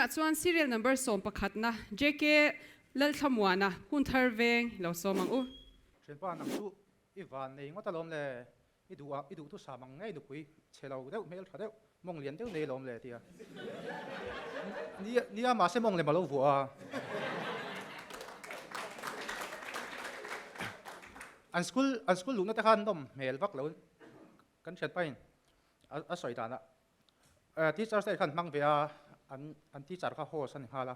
Tunah chuan serial number sawmpakhatna JK Lalthlamuana Hunthar Veng i lo sawm ang u. Thianpa nang chu i van nei ngawt alawm le, i duh ah i duh thusam ang ngei nupui chhe lo deuh hmel tha deuh mawng lian deuh nei alawm le tia. Nia nia mahse mawng lem a lo vuah a. An school an school luhna te khan nawm hmel vak lo kan thianpa in a sawi danah Teachers te khan hmang ve a, an an teacher kha host a ni nghal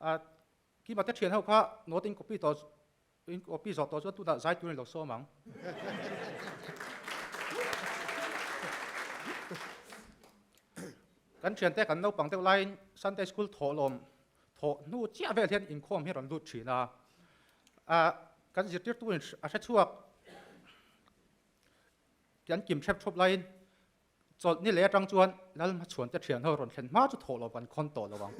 a. Kima te thian ho kha note in copy tawh in copy zawh tawh chuan tunah zai turin lo sawm ang. Kan thian te kan naupang deuh laiin Sunday school thawhlawm thawh hnu chiah vel hian inkhawm hi rawn lut thin a. Kan zirtirtu in a hre chhuak kan kim hrep thup laiin Chawlh ni leh atang chuan Lalhmachhuan te thian ho rawn thlen hma chu thawh lo kan khawn tawh lo ang.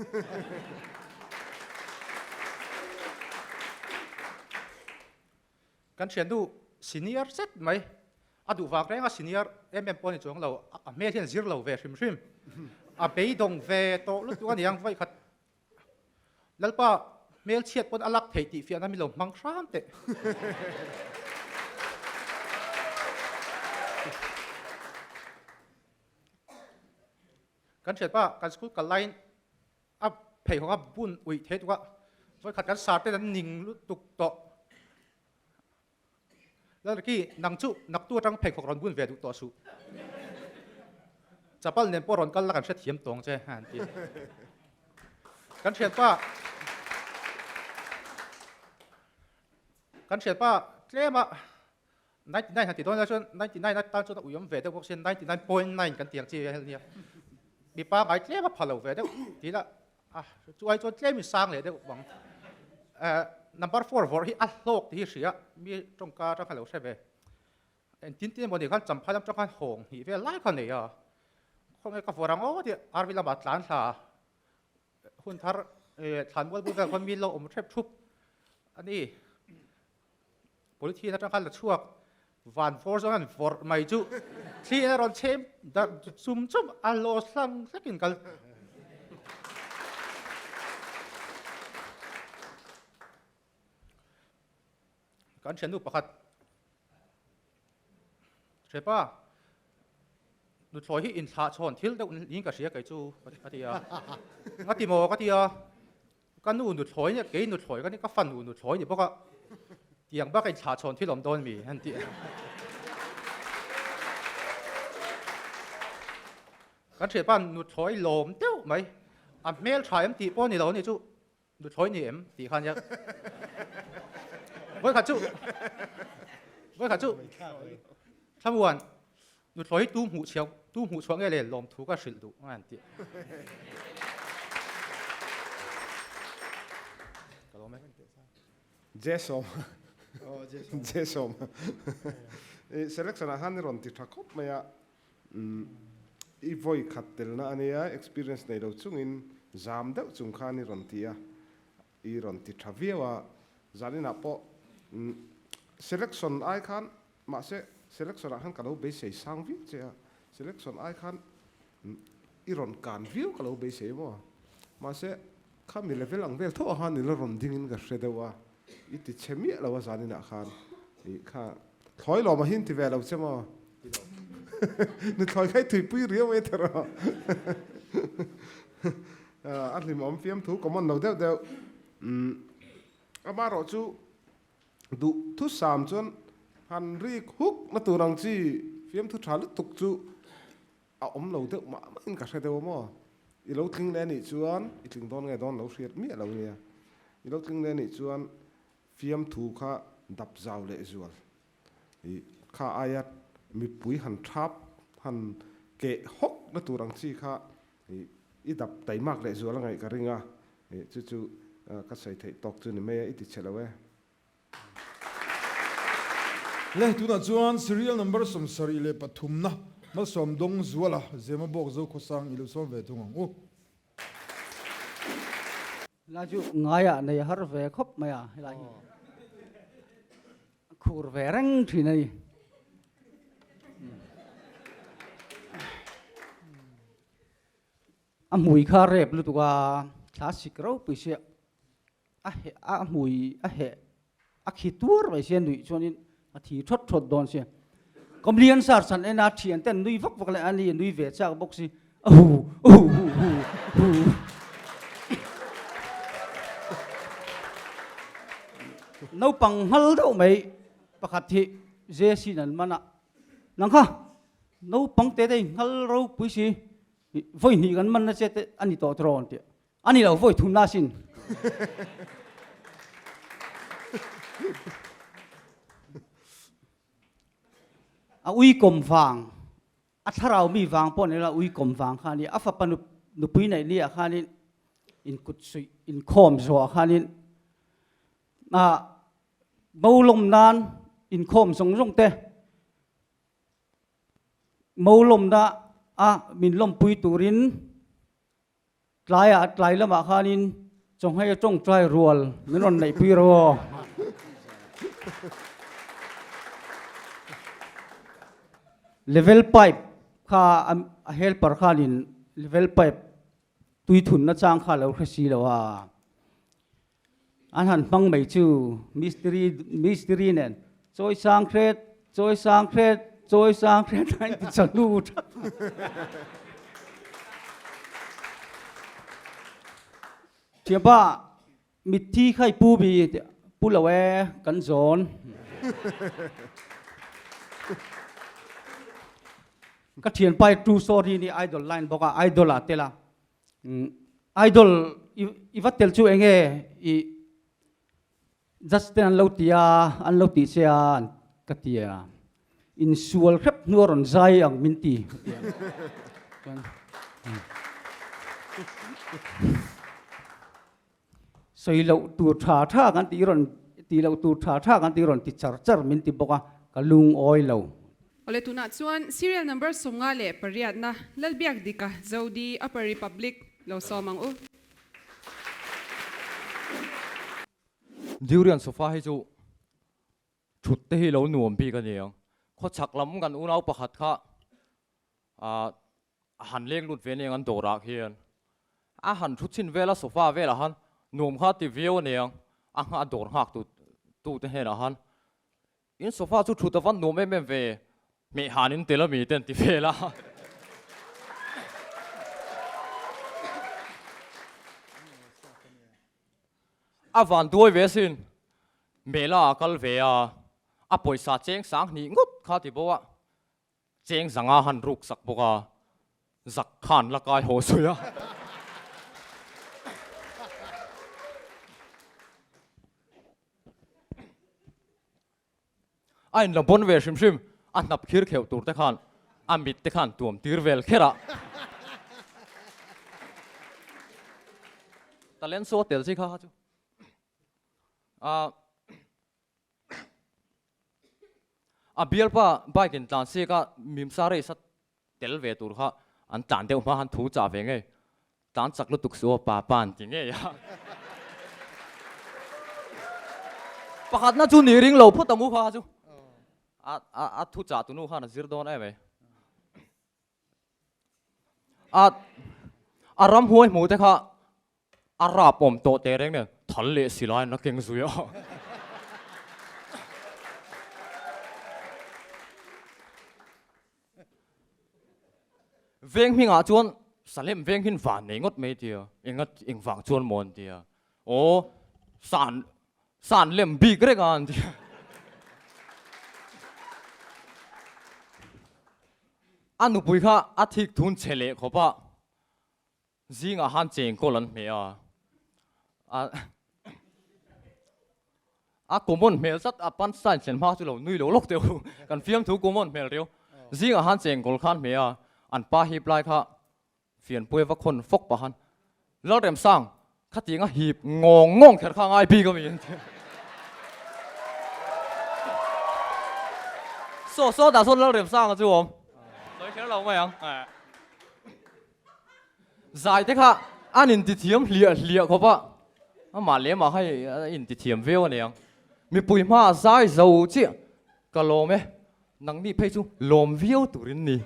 Kan thiannu senior zet mai, a duh vang reng a senior em em pawh a ni chuang lo, a hmel hian zir lo ve hrim hrim. A beidawng ve tawh lutuk a niang vawikhat Lalpa hmel chhiat pawn a lak theih tih fiahna mi lo hmang hram teh. Kan hriat pa kan school kal laiin a pheikhawk a bun uih thei tuk a, vawikhat kan sar ten an ning lutuk tawh. Lalriki, nang chu naktu atang pheikhawk rawn bun ve duh tawh suh. Chapal nen pawh rawn kal la kan hrethiam tawng che, a han ti. Kan thianpa, kan thianpa tlema 99 han ti dawn lai chuan 99 atan chuan a uiawm ve deuh bawk sin, 99.9 kan ti ang chi hel nia. Mipa ngai tlema pha lo ve deuh ti ila A chu ai chuan tlem in sang leh deuh bang. Number 4 vawrh hi a hlawk tih hi hria mi tawngka atang khan lo hre ve. Engtin tin emaw ni khan champhai lam tang khan hawng hnih vel lai kha nei a. Khawnge ka vawrh ang aw tih RV lamah tlan thla a. Hun thar thlan mual bul vel khawn mi lo awm hrep thup a ni. Polythene atang khan la chhuak van vawr zawng an vawrh mai chu thli in a rawn chhem darh chum chum a law hlang hlekin kal kan thiannu pakhat Hrepa nuthlawi hi inthlah chhawn thil deuh niin ka hria kei chu a ti a nga ti maw ka ti a Ka nu nuthlawi nia, kei nuthlawi ka ni, ka fanu nuthlawi ni bawk a, tiang bak a inthlah chhawn thil awm dawn mi an ti. Kan thianpa nuthlawi lawm deuh mai, a hmel tha em tih pawh ni lo ni chu nuthlawi ni em tih kha nia. Vawikhat chu, vawikhat chu Thlamuan Nuthlawi tu hmuh chhiau tu hmuh chhuah nge le lawmthu ka hrilh duh an ti. Ka lawm e. Jesom. Jesom. Selection ah khan i rawn ti tha khawp mai a. I vawi khat telna a nia, experience nei lo chungin zam deuh chung khan i rawn ti a. I rawn ti tha viau a, zaninah pawh selection ai khan mahse selection ah khan ka lo beisei sang viau che a, selection ai khan i rawn kan viau ka lo beisei maw? Mahse khami level ang vel tho ah khan i la rawn ding in ka hre deuh a, i ti chhe miah lo a zaninah khan i kha thlawi lawm a hi in ti ve lo che maw? Nuthlawi kha i tuipui riau mai ta rawh. A hlimawm fiamthu common lo deuh deuh. Amaherawh chu duh thusam chuan han rik huk na tur ang chi fiamthu tha lutuk chu a awm lo deuh mah mahin ka hre deuh a maw. I lo tling leh anih chuan i tling dawn nge dawn lo hriat miah lo nia. I lo tling leh anih chuan fiamthu kha dap zau leh zual. I kha aia mipui han thap han keh hawk na tur ang chi kha i i dap taimak leh zual a ngaih ka ring a, i chu chu ka sawi theih tawk chu ni mai a, i ti chhe lo e. Le tunah chuan serial number 73 na Malsawm Dawng Zuala Zema Bawk Zokhawsang i lo sawm ve thung ang u. La chu ngaiah nei har ve khawp mai a, helai hi khur ve reng thin a ni. A hmui kha rep lutuk a, thla sik ropui sia a heh a hmui a heh a khi tuar mai sia nuih chuanin a thi thawt thawt dawn sia. Comedian sar chan en a thian ten nui vak vak leh a ni nui ve chak bawk si a hu a hu hu hu hu. Naupang nghal deuh mai pakhat hi JC in an man a, nang kha naupang te te nghal ropui si vawi hnih kan man na che te a ni tawh tirawn tih a ni lo vawi thum na sin. A uikawm vang a thlarau mi vang pawh ni la uikawm vang kha a ni a fapa nupui neih ni ah khanin inkut suih inkhawm zawh ah khanin ah bo lawm nan inkhawm zawng zawng te mo lawmna a min lawmpui turin Tlaiah tlai lamah khanin chawnghei a tawngtai rual min rawn neihpui ro aw. Level pipe kha a helper khanin level pipe tui thunna chang kha lo hre si lo a. An han hmang mai chu mistiri mistiri nen chawi sang hret chawi sang hret chawi sang hret a inti chahnu that. Thianpa mitthi kha i pu bi pu lo e kan zawn. Ka thianpa hi true story ni idol line bawk a idol ah tel a. Idol i va tel chu enge i judge ten an lo ti a an lo tih che a ka ti a insual hrep hnu a rawn zai ang min ti ka ti a chuan sawi loh tur tha tha kan tih rawn tih loh tur tha tha kan tih rawn ti char char min ti bawk a ka lungawi lo. Awle tunah chuan serial number 58 na Lalbiak Dika Zodi Upper Republic lo sawm ang u. Durian sofa hi chu thut te hi lo nuam bik a ni ang. Khawchhak lam kan unau pakhat kha ah a han leng lut ve aniang an dawrah khian a han thu chhin vel a sofa velah khan nuam kha ti viau aniang a nghah dawr nghak tu tu te hnenah khan in sofa chu thut avan nuam em em ve hmeh han in tel ami te an ti vel a. A van duai ve asin mela a kal ve a a pawisa cheng sang hnih ngawt kha ti bo a. Cheng zanga han ruk sak bawk a, zak khan la kai haw sawi a. A inla bawn ve hrim hrim, a hnap khir kheuh tur te khan a mit te khan tuam tir vel kher a. Talent saw tel chi kha kha chu. A bialpa bike in tlan siak a mimsa race a tel ve tur kha an tlan deuh hma han thu chah ve ngei tlan chak lutuk su aw pa pa an ti ngei a. Pakhatna chu ni ring lo phawt ang u kha chu a a thu chah tunu khan a zir dawn em mai. A a ramhuai hmuh te kha A rap awm tawh teh reng nen thal leh si laiin a keng zui a. Veng hmingah chuan Salem veng hin van nei ngawt mai tia, enga engvang chuan maw an tia. Aw, san san lem bik reng a an tia. A nupui kha a thik thun che leh khawp a. Zingah han chengkawl an hmeh a, a a common hmel zat a punchline thlen hma chu lo nui lo lawk teuh kan fiamthu common hmel riau. Zingah han chengkawl kha an hmeh a, an pa hip lai kha fianpui va khawn fawk pah khan Lalremsang khatiang a hip ngawng ngawng kher kha a ngai bik a mi an ti. Saw saw dah sawn Lalremsanga chu awm sawi kher lo mai ang. Zai te kha an intithiam hliah hliah khawp a, amah leh amah kha a intithiam viau a niang. Mipui hmaah zai zo chiah ka lawm e, nangni phei chu lawm viau turin ni.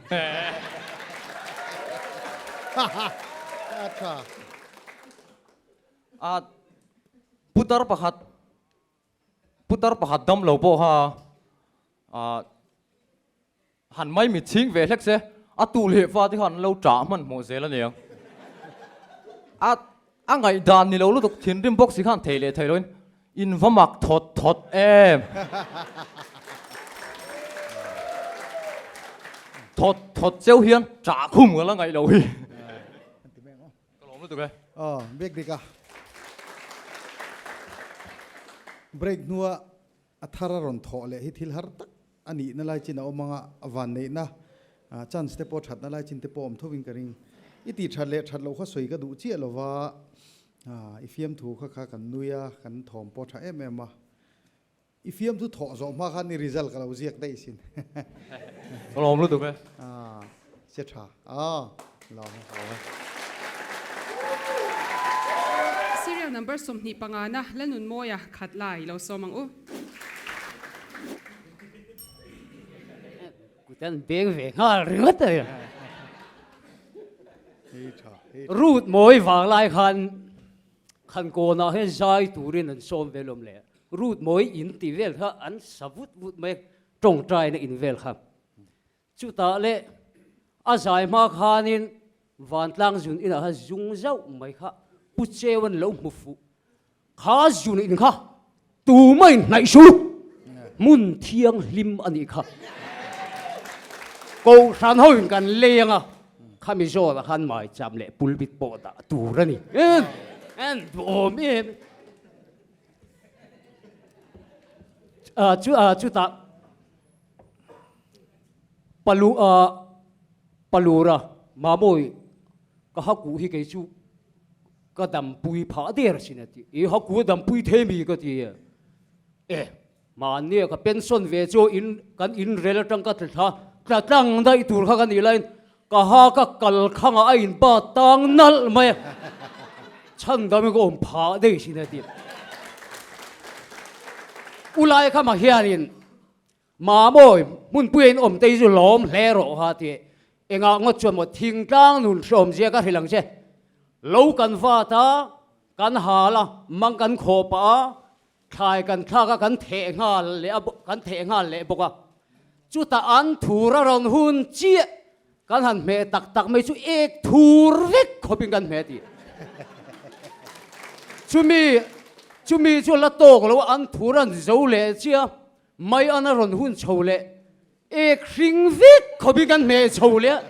A tha. A putar pakhat putar pakhat dam lo pawh kha a han mai mit chhing ve hlek se a tu leh fa te khan an lo ṭah hman hmuh zel a niang. A a ngaihdan ni lo lutuk thinrim bawk si khan thei leh thei loin in va mak thawt thawt em. Thawt thawt cheu hian ṭah khum ka la ngaih loh hi. Ka lawm lutuk e. Aw, biak dik a. Break hnua a thar a rawn thawh leh hi thil har tak a nihna lai chin a awm anga a vanneihna chance te pawh thatna lai chin te pawh awm thovin ka ring. I tih that leh that loh kha sawi ka duh chiah lova i fiamthu kha kha kan nui a, kan thawm pawh tha em em a. I fiamthu thawh zawh hma khan i result ka lo ziak daih sin. Ka lawm lutuk e. Sia tha. Aw, lawm e. Lawm e. Serial number 25 na Lalnunmawia khat lai lo sawm ang u. Kut an beng ve nghal ringawt a ni. Root mawi vang lai khan Khankawnah hian zai turin an sawm vel awm leh Root mawi in tih vel kha an sa vut vut mai tawngtaina in vel kha. Chutah leh a zai hma khanin vantlang zun inah khan zung zauh mai kha Pu Cheu an lo hmu fuh. Kha zun in kha tumah in hnaih su hmun thianghlim a nih kha. Kohhran ho in kan lei anga khami zawlah khan maicham leh pulpit pawh dah tur a ni. En duhawm em. Chutah Palu Palura Mamawi ka hakuh hi kei chu ka dampui phah der sin a ti. I hakuh a dampui thei mi ka ti e. E mahnia ka pension ve chu in kan in rel atang ka tla thla tla tlang daih tur kha ka nih laiin ka ha ka kal khangah a in ba tang nalh mai a. Chhan dam in ka awm phah daih sin a ti. Ulai khamah hianin Mamawi, hmunpuia in awm te hi chu lawm hle rawh ha ti. Engah ngawt chuan maw thingtlang nun hreawm zia ka hrilh ang che. Lo kan vat a, kan hal a, mang kan khaw pah a, thlai kan thlak a, kan theh nghal leh a, kan theh nghal leh bawk a. Chutah an thur a rawn hun chiah kan han hmeh tak tak mai chu ek thur vek khawpin kan hmeh ti. Chumi, chumi chu la tawk lo a, an thur an zo leh chiah a. Mai an a rawn hun chho leh ek hring vek khawpin kan hmeh chho leh a,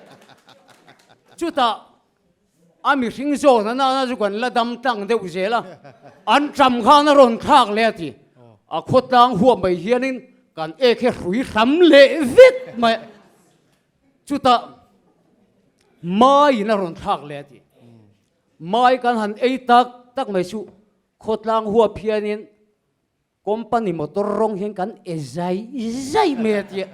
chutah a mihring zawk na nana chu kan la dam tlang deuh zel a, an ṭam khan a rawn thlak leh a ti. A khawtlang huap mai hianin kan ek hi hrui hram leh vek mai a, chutah maiin a rawn thlak leh a ti. Mai kan han ei tak tak mai chu khawtlang huap hianin Company motor rawng hian kan e zai zai mai a tia.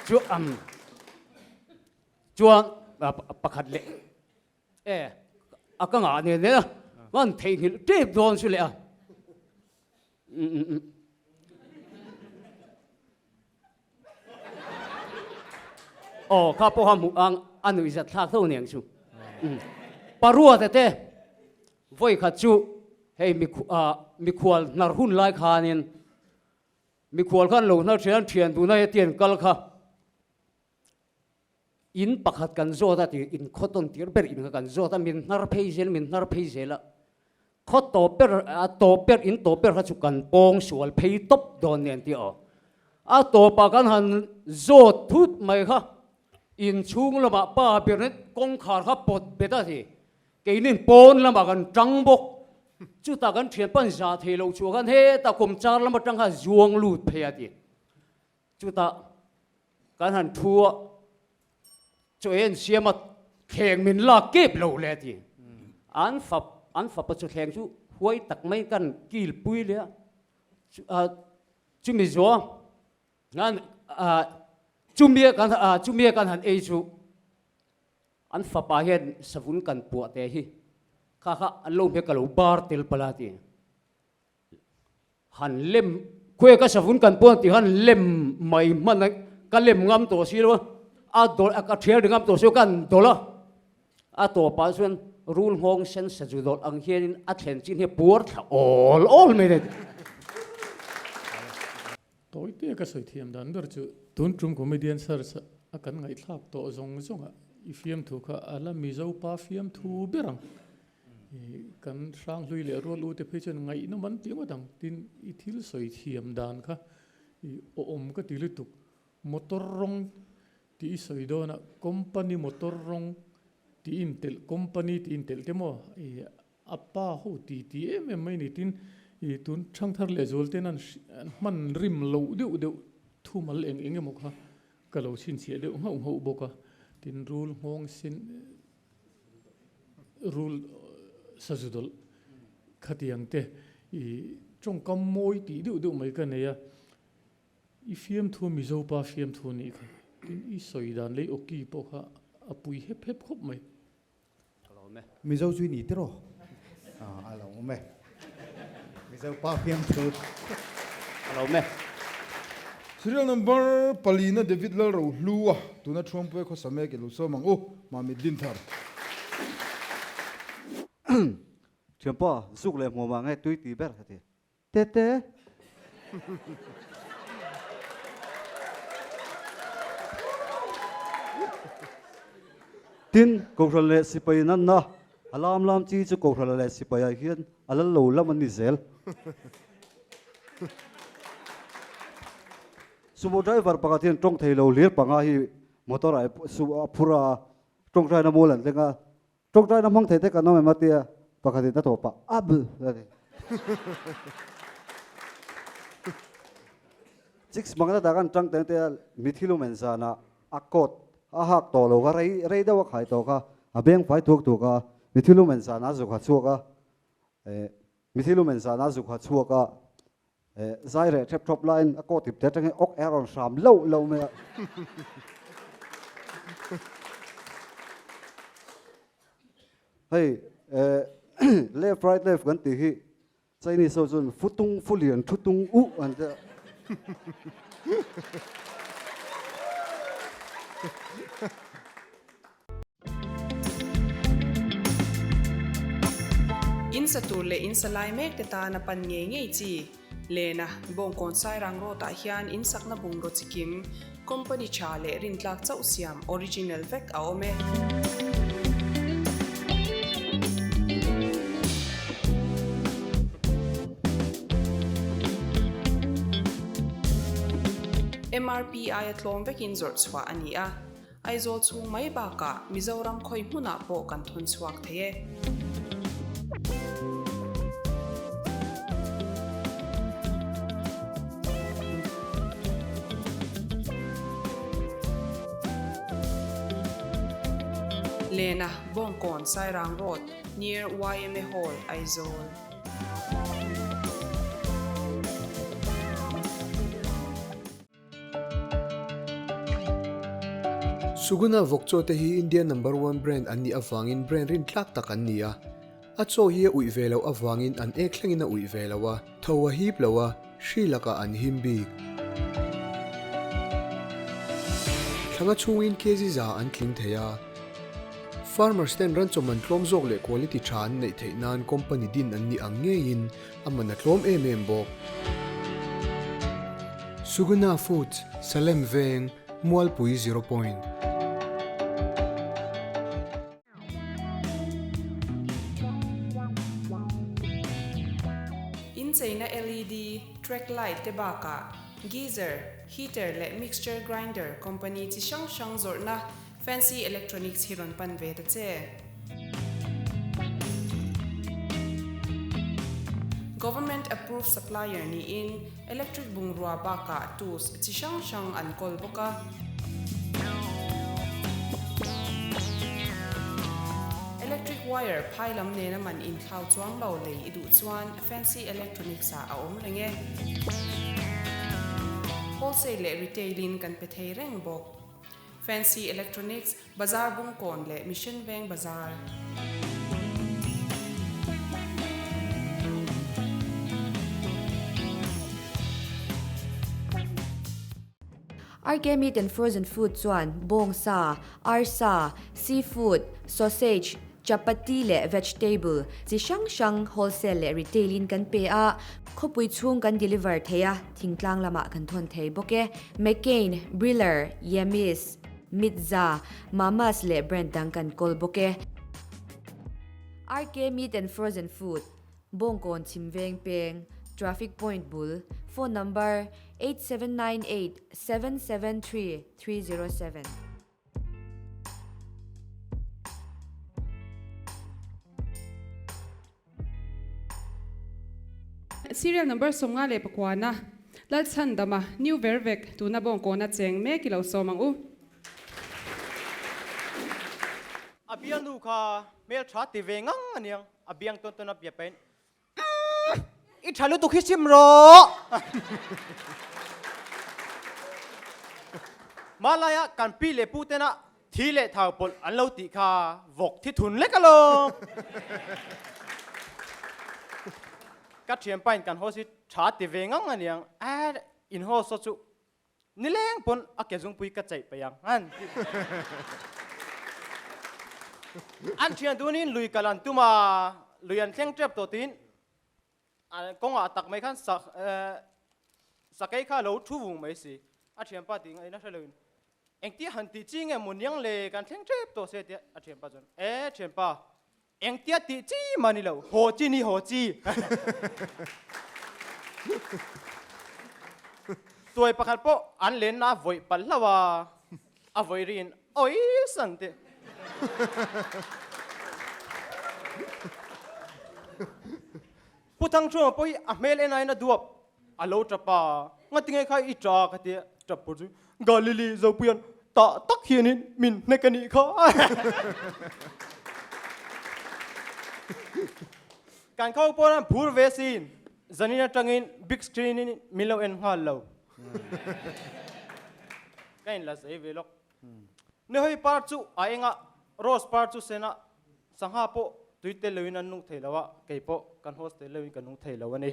Chu am chuan pakhat leh e a ka ngah nen nen a kan theihnghilh tep dawn chu leh a. Aw kha pawh kha hmuh ang a nuih zat thlak tho aniang chu. Parua te te vawi khat chu hei mikhual hnar hun lai khanin mikhual khan lo hnar thian thian duhna hetiang kal kha In pakhat kan zawt a ti, in khaw tawn tir ber in kha kan zawt a, min hnar phei zel, min hnar phei zel a, khaw tawp ber, a tawp ber, in tawp ber kha chu kan pawng sual phei tawp dawn nen tih aw. A tawpah kan han zawt thut mai kha, in chhung lamah pa ber in kawngkhar kha pawt bet a ti, keinin pawn lamah kan tang bawk, chutah kan thianpa zah thei loh chhuah khan hetah kawmchar lam atang khan zuang lut phei a ti. Chutah kan han thu a, chaw en siam a thleng min lak kep lo le a ti. An fap, an fapa chaw thleng chu huai tak mai kan kil pui leh a, chumi zuah an chumi kan chumi kan han ei chu an fapa hian savun kan puah te hi kha kha an lo hmel ka lo bar tel palh a ti. Han lem, khuai ka savun kan pawn tih han lem mai hman a ka lem ngam tawh si lo a, a dawlh a ka thial ri ngam tawh si lo ka han dawlh a, a tawpah chuan rul nghawng sen sazu dawlh ang hianin a thlen chin hi a puar thla awl awl mai a ni. Tawi te ka sawi thiam dan ber chu tun tum comedian search a kan ngaihthlak tawh zawng zawng ah i fiamthu kha a la Mizo pa fiamthu ber ang. I kan hranghlui leh rual u te phei chuan ngaihnawm an ti ngawt ang tin i thil sawi thiam dan kha i awm ka ti lutuk. Motor rawng tih i sawi dawn a company motor rawng tih intelh company tih intelh te maw i A pa ho ti ti em em mai ni tin i tun thangthar leh zual ten an hman rim loh deuh deuh thumal eng eng emaw kha ka lo chhinchhiah deuh nghauh nghauh bawk a, tin rul nghawng sen rul sazu dawlh khatiang te i tawngkam mawi tih deuh deuh mai ka nei a, i fiamthu Mizo pa fiamthu nih kha tin i sawi dan lei awki pawh kha a pui hep hep khawp mai. Mizo chu i ni tiraw? A lo awm e. Mizo pa fiamthu. A lo awm e. Serial number palina David Lalrohlua tuna Thuampuia khawsa mek i lo sawm ang u, Mamit Dinthar. Thianpa, zuk leh hmuam ah nge tui ti ber ka ti. Tete. Tin, Kohhran leh Sipai nanna a lam lam chi chu Kohhran leh Sipai ah hian a lal lo lam an ni zel. Sumo driver pakhat hian tawng thei lo hlir panga hi motor ah a phur a, tawngtaina mual an thleng a, Tawngtaina hmang thei te kan awm em a tia pakhatin a tawpah a bl a ti. Chicks hmangna tak an tang teng te a mithilu men zanah a coat a hak tawh lo kha rei rei deuh a khai tawh kha a beng fai thuak thuak a mithilu men zanah a zuk ha chhuak a eh mithilu men zanah a zuk ha chhuak a eh zai reh thep thawp laiin a coat ip te atangin awk e a rawn hram loh loh mai a. Hei left right left kan tih hi Chinese ho chuan fu tung fu lian thu tung uh an ti a. In sa tur leh in sa lai mek te tan a pan ngei ngei chi. Lena, Bawngkawn Sairang Road ah hian in sakna bungraw chikim, company tha leh rintlak chauh siam original vek a awm e. MRP aia tlawm vekin zawrh chhuah a ni a. Aizawl chhung mai bakah Mizoram khawi hmunah pawh kan thawn chhuak thei e. Lena, Bawngkawn, Sairang Road, near YMA Hall, Aizawl. Suguna vawk chaw te hi India number one brand an nih avangin brand rintlak tak an ni a. A chaw hi a uih ve loh avangin an ek thlengin a uih ve lo a, tho a hip lo a, hri lakah an him bik. Thlanga chhungin kg za an tling thei a. Farmers ten ran chaw man tlawm zawk leh quality tha an neih theih nan company din an nih ang ngeiin a man a tlawm em em bawk. Suguna Foods, Salem Veng, Mualpui Zero Point. Incheina LED, track light te bakah geyser, heater leh mixture grinder company chi hrang hrang zawrhna Fancy Electronics hi rawn pan ve ta che. Government approved supplier niin electric bungrua bakah tools chi hrang hrang an kawl bawk a. Electric wire phai lam nena man inthlau chuang lo lei i duh chuan Fancy Electronics ah a awm reng e. Wholesale leh retail in kan pe thei reng bawk. Fancy Electronics, Bazar Bungkawn leh Mission Veng Bazar. RK Meat and Frozen Food chuan bawngsa, arsa, seafood, sausage, chapati leh vegetable chi hrang hrang wholesale leh retail in kan pe a, khawpui chhung kan deliver thei a, thingtlang lamah kan thawn thei bawk e. McCain, Briller, Yemis, Mitza, Mamas leh brand dang kan kawl bawk e. RK Meat and Frozen Food, Bawngkawn Chhimveng Peng, Traffic Point bul, Phone number, 8798 773 307. Serial number 59 Lalchhandama, New Vervek, tuna Bawngkawna cheng mek i lo sawm ang u. A bialnu kha hmeltha ti ve ngang aniang, a biang tawn tawn a bia pahin I tha lutuk hi sim rawh. Hmanlaia kan pi leh pu tena thi leh thau pawlh an lo tih kha vawk thi thun lek alawm. Ka thianpain kan host hi tha ti ve ngang aniang, a in host chu Nileng pawn a ke zungpui ka chaih paih ang an ti. An thian dunin lui kal an tum a, lui an thleng tep tawh tiin kawngah tak mai khan sakei kha lo thu vung mai si. A thianpa tih ngaihna hre loin engtia han tih chi nge maw niang le kan thleng tep tawh se tia a thianpa chuan e thianpa Engtia tih chi mah ni lo, haw chi ni haw chi. Tuai pakhat pawh an lenna a vawih palh hlauh a, a vawih riin awi san tih. Pu Thangchhunga pawh hi a hmel en aiin a duap, a lo tap a, ngatinge kha i ta ka ti a, tap pawh chu Galili Zopuian tah tak hianin min hnek a nih kha. Kan kho pawn an phur ve sin, zanin atangin big screen in min lo en nghal lo. Ka in la zei ve lawk. Ni hei par chu a enga rose par chu sena sangha pawh tui tel loin an nung thei lo a, kei pawh kan host tel loin ka nung thei lo a ni.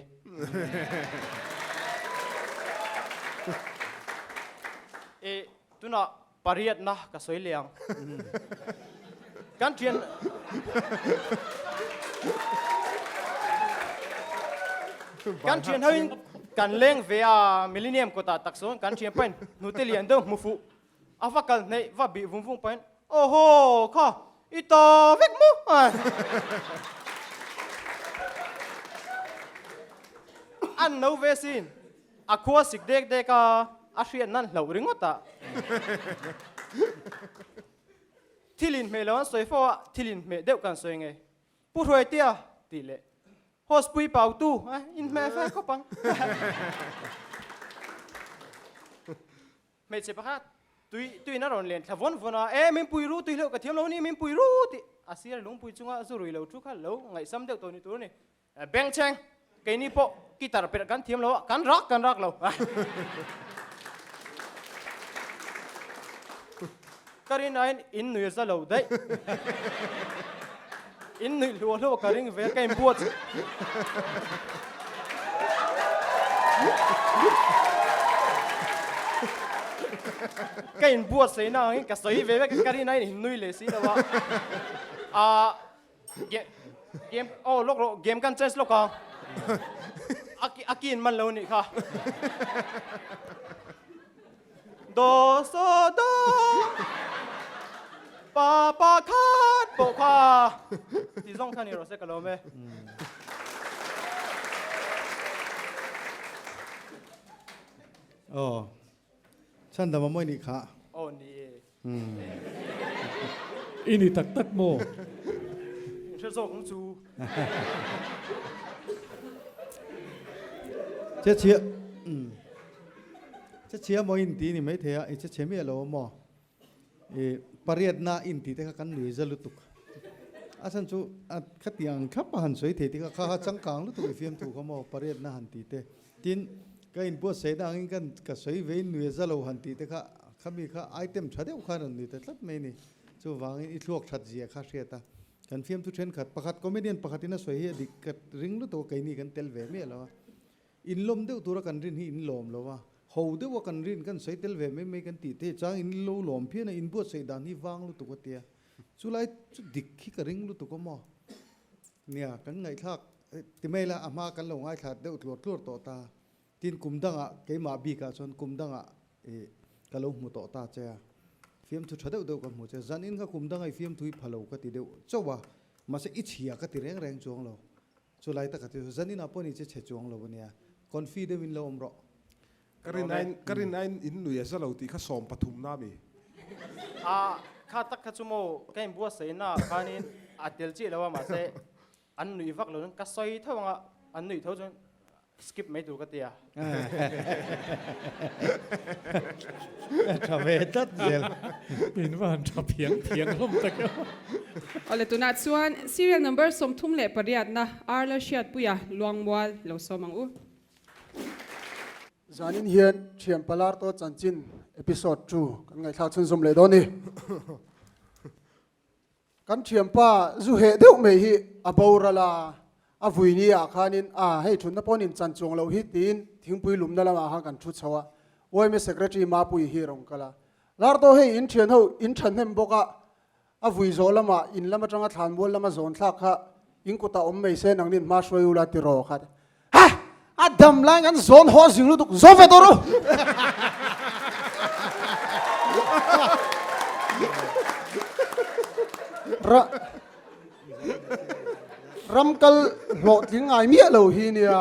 E tunah pariatna ka sawi leh ang. Kan thian Kan thian hoin kan leng ve a Millennium kawtah tak sawn kan thian pahin hnute lian deuh hmu fuh A va kal hneih va bih vung vung pahin, Awhaw, kha, i ta vek maw? An no ve sin, a khua sik dek dek a, a hriat nan hlauh ringawt a. Thil inhmeh lo an sawi fo a, thil inhmeh deuh kan sawi nge. Pu Hruaitea tih leh Host pui pautu inhmeh fe khawp ang. Hmeichhe pakhat tui tuiin a rawn len thla vawn vawn a, E min pui ru tui hleuh ka thiam lo ni, min pui ru tih a sir lungpui chunga zu rui lo thu kha lo ngaihsam deuh tawh ni tur a ni. Bengchheng, keini pawh guitar perh kan thiam lo a, kan rak kan rak lo. Ka rin aiin in nui a za lo daih. In nuih hluah hluah ka ring ve, ka inbuat. Ka inbuat sei na angin ka sawi ve vek, ka rin aiin in nui leh si lo a. Ah, game, oh lawk rawh, game kan change lawk ang. A kin man lo nih kha. Do so do pa pa khat pawh kha ti zawng kha ni rawh se ka lawm e. Aw chhan dam a mawi nih kha. Aw ni e. I ni tak tak maw? In hre zawk ang chu. Che chhia Che chhia maw in ti ni mai thei a, i che chhe miah lo a maw? I pariatna in tih te kha kan nui za lutuk. A chhan chu a khatiang thlap a han sawi thei te kha kha kha changkang lutuk i fiamthu kha maw pariatna han tih te. Tin, ka inbuatsaih na angin kan ka sawi ve in nui za lo han tih te kha khami kha item tha deuh khan rawn nui ta tlat mai a ni. Chuvangin i thluak that zia kha hriat a. Kan fiamthu thenkhat pakhat comedian pakhatin a sawi hi a dik ka ring lutuk a keini kan tel ve miah lo a. In lawm deuh tura kan rin hi in lawm lo a. Ho deuha kan rin kan sawi tel ve mai mai kan tih te chang in lo lawm phian a, in buatsaih dan hi vang lutuk a tia. Chulai chu dik hi ka ring lutuk a maw? Nia, kan ngaihthlak ti mai la, a hma kan lo ngaithla deuh tluar tluar tawh ta. Tin, kum dangah keimah bikah chuan kum dangah ih ka lo hmu tawh ta che a, fiamthu tha deuh deuh ka hmu che. Zanin kha kum danga i fiamthu i pha lo ka ti deuh chauh a, mahse i chhia ka ti reng reng chuang lo. Chulai taka chu zaninah pawh ni che chhe chuang lo a nia, confi deuhin lo awm rawh. Ka rin aiin ka rin aiin in nui a za lo tih kha 13 na mi. A kha tak kha chu maw ka inbuatsaihna ah khanin a tel chiah lo a mahse an nuih vak lo ka sawi tho anga an nuih tho chuan skip mai tur ka ti a. Tha ve tlat zel. In va han tha phiang phiang hlawm tak e. Awle tunah chuan serial number 38 na Arla Hriatpuia Luangmual lo sawm ang u. Zanin hian Thian Palar Taw Chanchin episode 2 kan ngaihthlak chhunzawm leh dawn ni. Kan thianpa zu heh deuh mai hi a boral a, a vui ni ah khanin a hei thutna pawh nin chan chuang loh hi tiin thingpui lumna lamah khan kan thu chho a, yma Secretary Mapuii hi a rawn kal a. Larto hei in thian ho in thahnem bawk a, a vui zawh lamah in lam atanga thlanmual lama zawn thlak kha in kutah awm mai se nangnin hma hruai ula ti rawh kha. Ha! A dam lai kan zawn haw zing lutuk zo ve tawh ru. Ra ram kal hlawhtling ngai miah lo hi nia.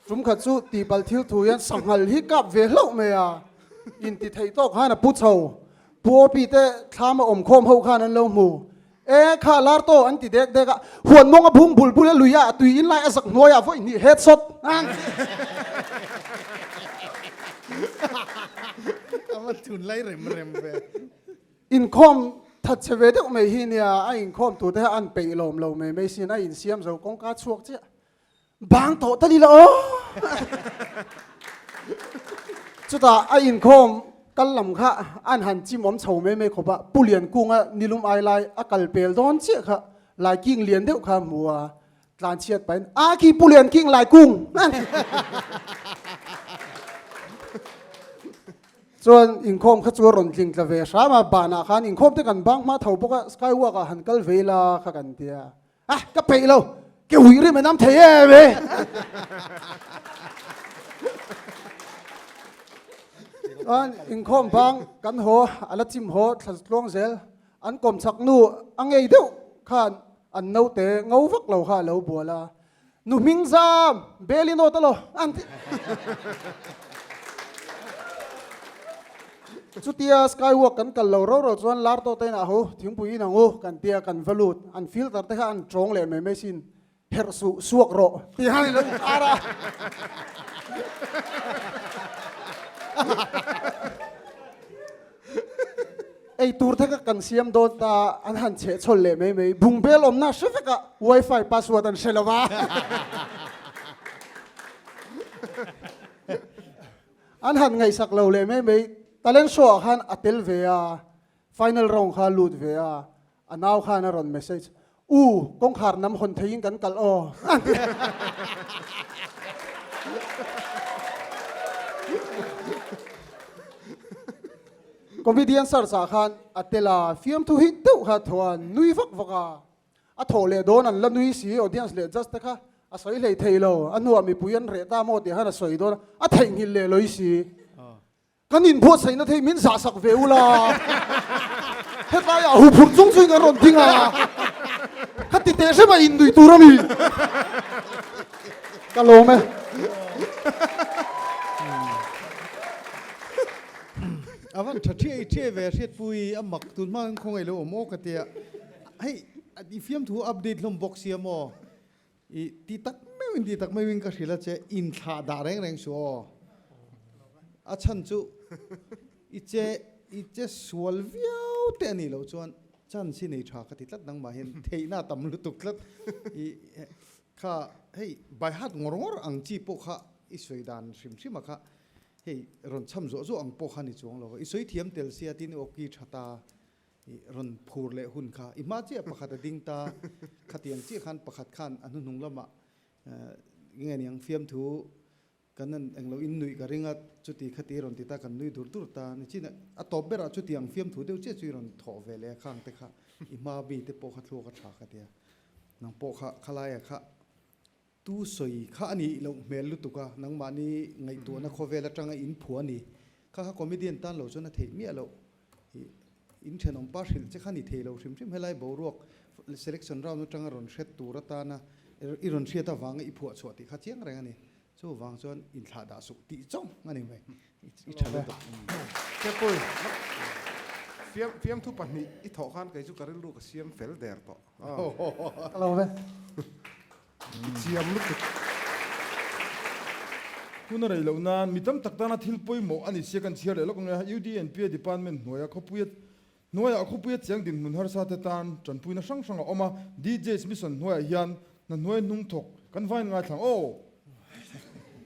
Tum khat chu tihpalh thil thu hian sanghal hi kap ve hlauh mai a. Inti theih tawk khan a pu chho. Pu Opi te thlam a awm khawm ho khan an lo hmu. E kha lar to an ti dek dek a, huan mawng a bung bul bul a lui a, tui in lai a zak hnuai ah vawi hnih headshot. A va thun lai rem rem ve. Inkhawm that che ve deuh mai hi nia, a inkhawm tur te kha an peih lawm lo mai mai sin, a insiam zo kawngka chhuak chiah. Bang tawh ta ni la aw. Chutah a inkhawm kal lam kha an han chim awm chho mai mai khawp a, Pu Liankunga nilum ai lai a kal pel dawn chiah kha Lai King lian deuh kha a hmu a, tlan chhiat pahin a khi Pu Lian King Lai Kung Chuan inkhawm kha chu a rawn tling tla ve hram a, banah khan inkhawm te kan bang hma tho bawk a, skywalk ah han kal ve ila kha kan ti a. Ah, ka peih lo. Ke ui rim an am thei em e. Chuan inkhawm bang kan haw ala chim haw thla tluang zel an kawm chak nu a ngei deuh khan an naute ngo vak lo kha a lo bual a nu hming zam bel in aw ta lo an ti Chutia skywalk kan kal lo ro ro chuan lar tawh te inah ho thingpui in ang u kan tia kan va lut an filter te kha an tawng leh mai mai sin herh suh suak rawh tih khan ilo intar a. Ei tur te kha kan siam dawn ta an han cheh chhawl leh mai mai bungbel awmna hre vek a wifi password an hre lo va. An han ngaihsak lo leh mai mai, talent show ah khan a tel ve a, final round kha a lut ve a, a nau khan a rawn message, U, kawngkhar nam hawn theiin kan kalh aw. Comedian search ah khan a tel a, fiamthu hi deuh kha thaw a, nui vak vak a. A thawh leh dawn an la nui si, audience leh judge te kha a sawi hlei thei lo, a hnuah mipui an reh ta maw tih khan a sawi dawn a, a theihnghilh leh lawih si. Kan inbuatsaihna thei min zahsak ve ula, hetlaiah huphurh chung chuin kan rawn ding a, ka ti teh hrem a innuih tur a ni. Ka lawm e. A van tha thiai thiai ve hriatpui a mak tun hma khan khawngaih lo awm aw ka tia. Hei i fiamthu update hlawm bawk sia maw? I ti tak meuhin ti tak meuhin ka hrilh a che inthlah dah reng reng suh aw. A chhan chu i che i che sual viau te a nih loh chuan chance hi nei tha ka ti tlat nangmah hian theihna a tam lutuk tlat. I kha hei by heart ngawr ngawr ang chi pawh kha i sawi dan hrim hrim a kha hei rawn cham zuah zuah ang pawh kha ni chuang lo. I sawi thiam tel sia tin i awki tha ta. I rawn phur leh hun kha i hma chiah pakhat a ding ta, khatiang chiah khan pakhat khan a hnuhnung lamah nge niang fiamthu Kan an englo in nuih ka ring a, chuti khati i rawn ti ta, kan nui dur dur ta. Nichin a tawp berah chuti ang fiamthu deuh chiah chu i rawn thawh ve leh a, khang te kha i hma mi te pawh kha thluak a tha ka ti a. Nang pawh kha khalaia kha tu sawi kha a nih loh hmel lutuk a, nangmahni ngaihtuahna khawvel atanga in phuah a ni. Kha kha comedian tan lo chuan a theih miah loh. I in thenawm pa hrilh che kha ni thei lo hrim hrim helai boruak selection round atanga rawn hret tur atana i rawn hriat avanga i phuah chhuah tih kha chiang reng a ni. Chuvang chuan inthlah dah suk tih chawng a ni mai. I tha lutuk. Kepui, fiam fiamthu pahnih i thawh khan kei chu ka rilru ka siam fel der tawh. Ka lo ve. I thiam lutuk. Hun a rei loh nan mi tam tak tana thil pawimawh a ni sia kan chhiar leh lawk ang e. UDNPA Department hnuaia khawpuia hnuaiah khawpuia chiang dinhmun harsa te tan tanpuina hrang hrang a awm a. DJs Mission hnuaiah hian hna hnuai hnung thawk kan vain ngaithlang aw.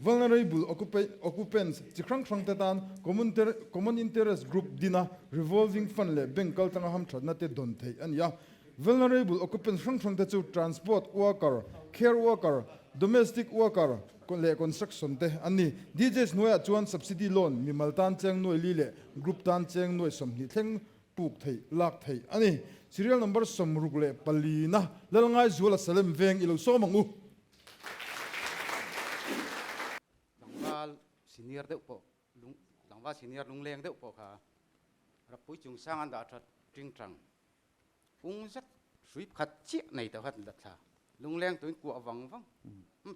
Vulnerable occupants chi hrang hrang te tan Common Interest Group dina revolving fund leh bank kaltlanga hamthatna te dawn theih a ni a. Vulnerable occupants hrang hrang te chu transport worker, care worker, domestic worker leh construction te an ni. DJs hnuaiah chuan subsidy loan mimal tan cheng nuai li leh group tan cheng nuai 20 thleng puk theih lak theih a ni. Serial number 64 na Lalngaizuala Salem veng i lo sawm ang u. Tlangval senior deuh pawh lung tlangval senior lungleng deuh pawh kha Rappui chungchang an dah that ting tang ung zet hrui pakhat chiah nei tawh kha an la thla lungleng tuin kuah vang vang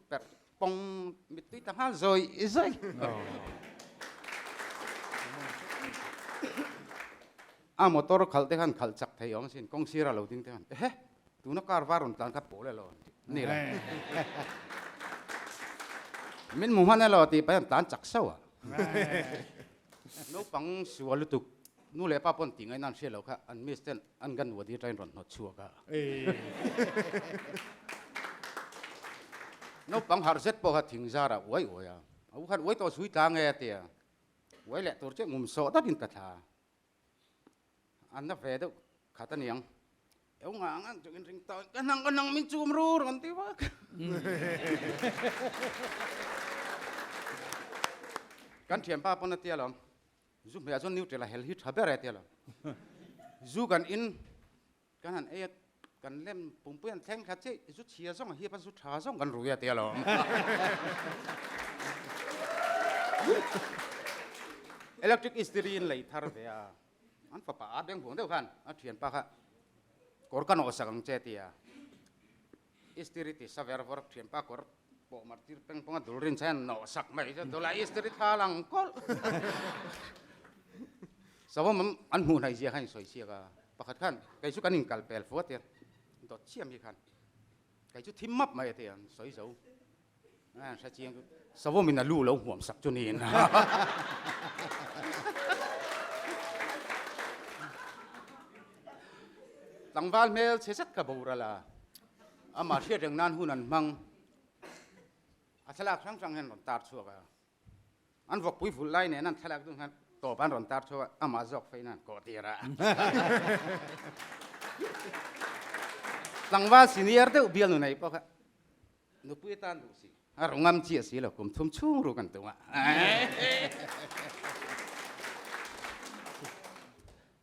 perh pawng mittui ta nghal zawi zawi a motor khalh te khan khalh chak thei awm asin kawng sira lo ding te khan ehe tuna car var rawn tlan kha pawl elo ni lo min hmu hman elo tih pahin an tlan chak sauh a naupang sual lutuk Nu leh pa pawn tih ngaihna an hriat loh kha an miss ten an gan wadi atangin rawn hnawt chhuak a. Naupang harh zet pawh kha thing zarah uai uai a, a u khan uai tawh sui tlang e a ti a, uai leh tur chiah ngum sawh datin ka thla. An na ve deuh khat a niang. Eu nga ngang chu in ring tawh ka nang ka nang min chum ru rawn ti vak. Kan thianpa pawn a tia lawm. Zu hmeiah chuan neutral a hel hi tha ber e tia lo. Zu kan in kan han ei a kan lem pumpui an thleng thla chiah zu chhia zawng a hiap a zu tha zawng kan rui a tia lo. Electric istiri in lei thar ve a an fapa a beng huang deuh khan a thianpa kha kawr ka nawh sak ang che tia. Istiri ti sa ver vawr thianpa kawr pawh mar tir peng pawng a dul rin chai an nawh sak mai chu dul a istiri thla lang kawlh. Savawm an hmuh hnaih zia khan in sawi siak a, pakhat khan kei chu kan inkal pel fu a tia dawt chiam hi khan kei chu thim map mai a tia an sawi zo an hre chiang chu savawm in a lu lo hmuam sak chu niin. Tlangval hmel chhe zet ka boral a, amah hriat reng nan hun an hmang. A thlalak hrang hrang hian rawn tar chhuak a, an vawkpui vulh lai nen an thlalak dun hian tawp an rawn tar chhuak a, amah zawk fein an kawh tir a. Tlangval senior deuh bial nu nei pawh kha nupui atan duh si, a ru ngam chiah si lo, kum thum chhung ru kan tum a.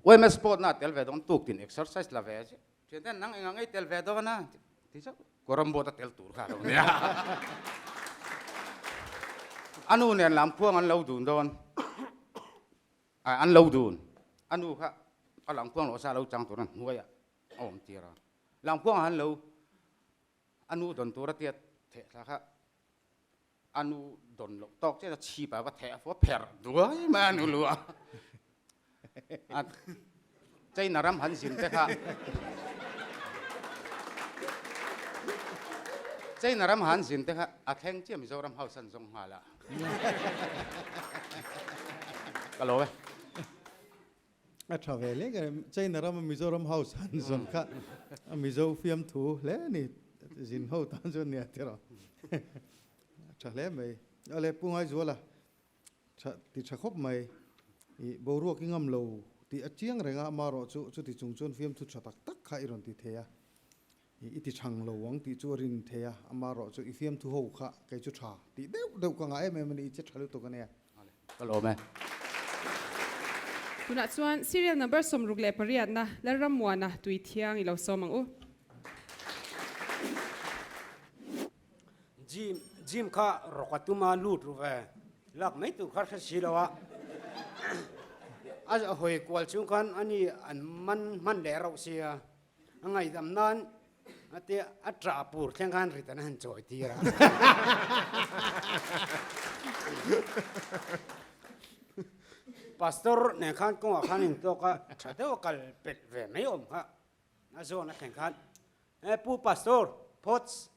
Yma sport na tel ve dawn tuk tin exercise la ve chiah. Thian ten nang enga ngei tel ve dawn a ti chauh kawram bawt a tel tur kha lo nia. Anu nen lam khuang an lo dun dawn an lo dun anu kha a lam khuang lo sa lo chang tur an hnuai a awm tir a lam khuang han lo anu don tur a tia theh thla kha A nu dawn loh tawk chiah a chhip ah va theh a fua pherh duai mai a nu lu a. A China ram han zin te kha China ram han zin te kha a thleng chiah Mizoram house an zawng nghal a. Ka lo e. A tha ve hle ka China ram a Mizoram house han zawn kha a Mizo fiamthu hle a ni zin ho tan chuan nia tiraw a tha hle mai ale Pu Ngaizuala tha ti tha khawp mai i boruak i ngam lo tih a chiang reng a amarawh chu chuti chung chuan fiamthu tha tak tak kha i rawn ti thei a. I ti chhang lo ang tih chu a rin thei a, amaherawh chu i fiamthu ho kha kei chu tha tih deuh deuh ka ngah em em a ni, i che tha lutuk a nia. Ka lawm e. Tunah chuan serial number 68 na Lalrammuana tui thiang i lo sawm ang u. Gym gym kha rawk a tum a lut ru ve lak mai tur kha hre si lo a a hawi kual chung khan ani an man hman leh rauh sia a ngaihdam nan a tia a ṭah pur thleng khan rit an han chawi tir a. Pastor nen khan kawngah khan intawk a ṭha deuh a kal pelh ve mai awm kha. A zawn a thleng khan, E Pu Pastor, phawts.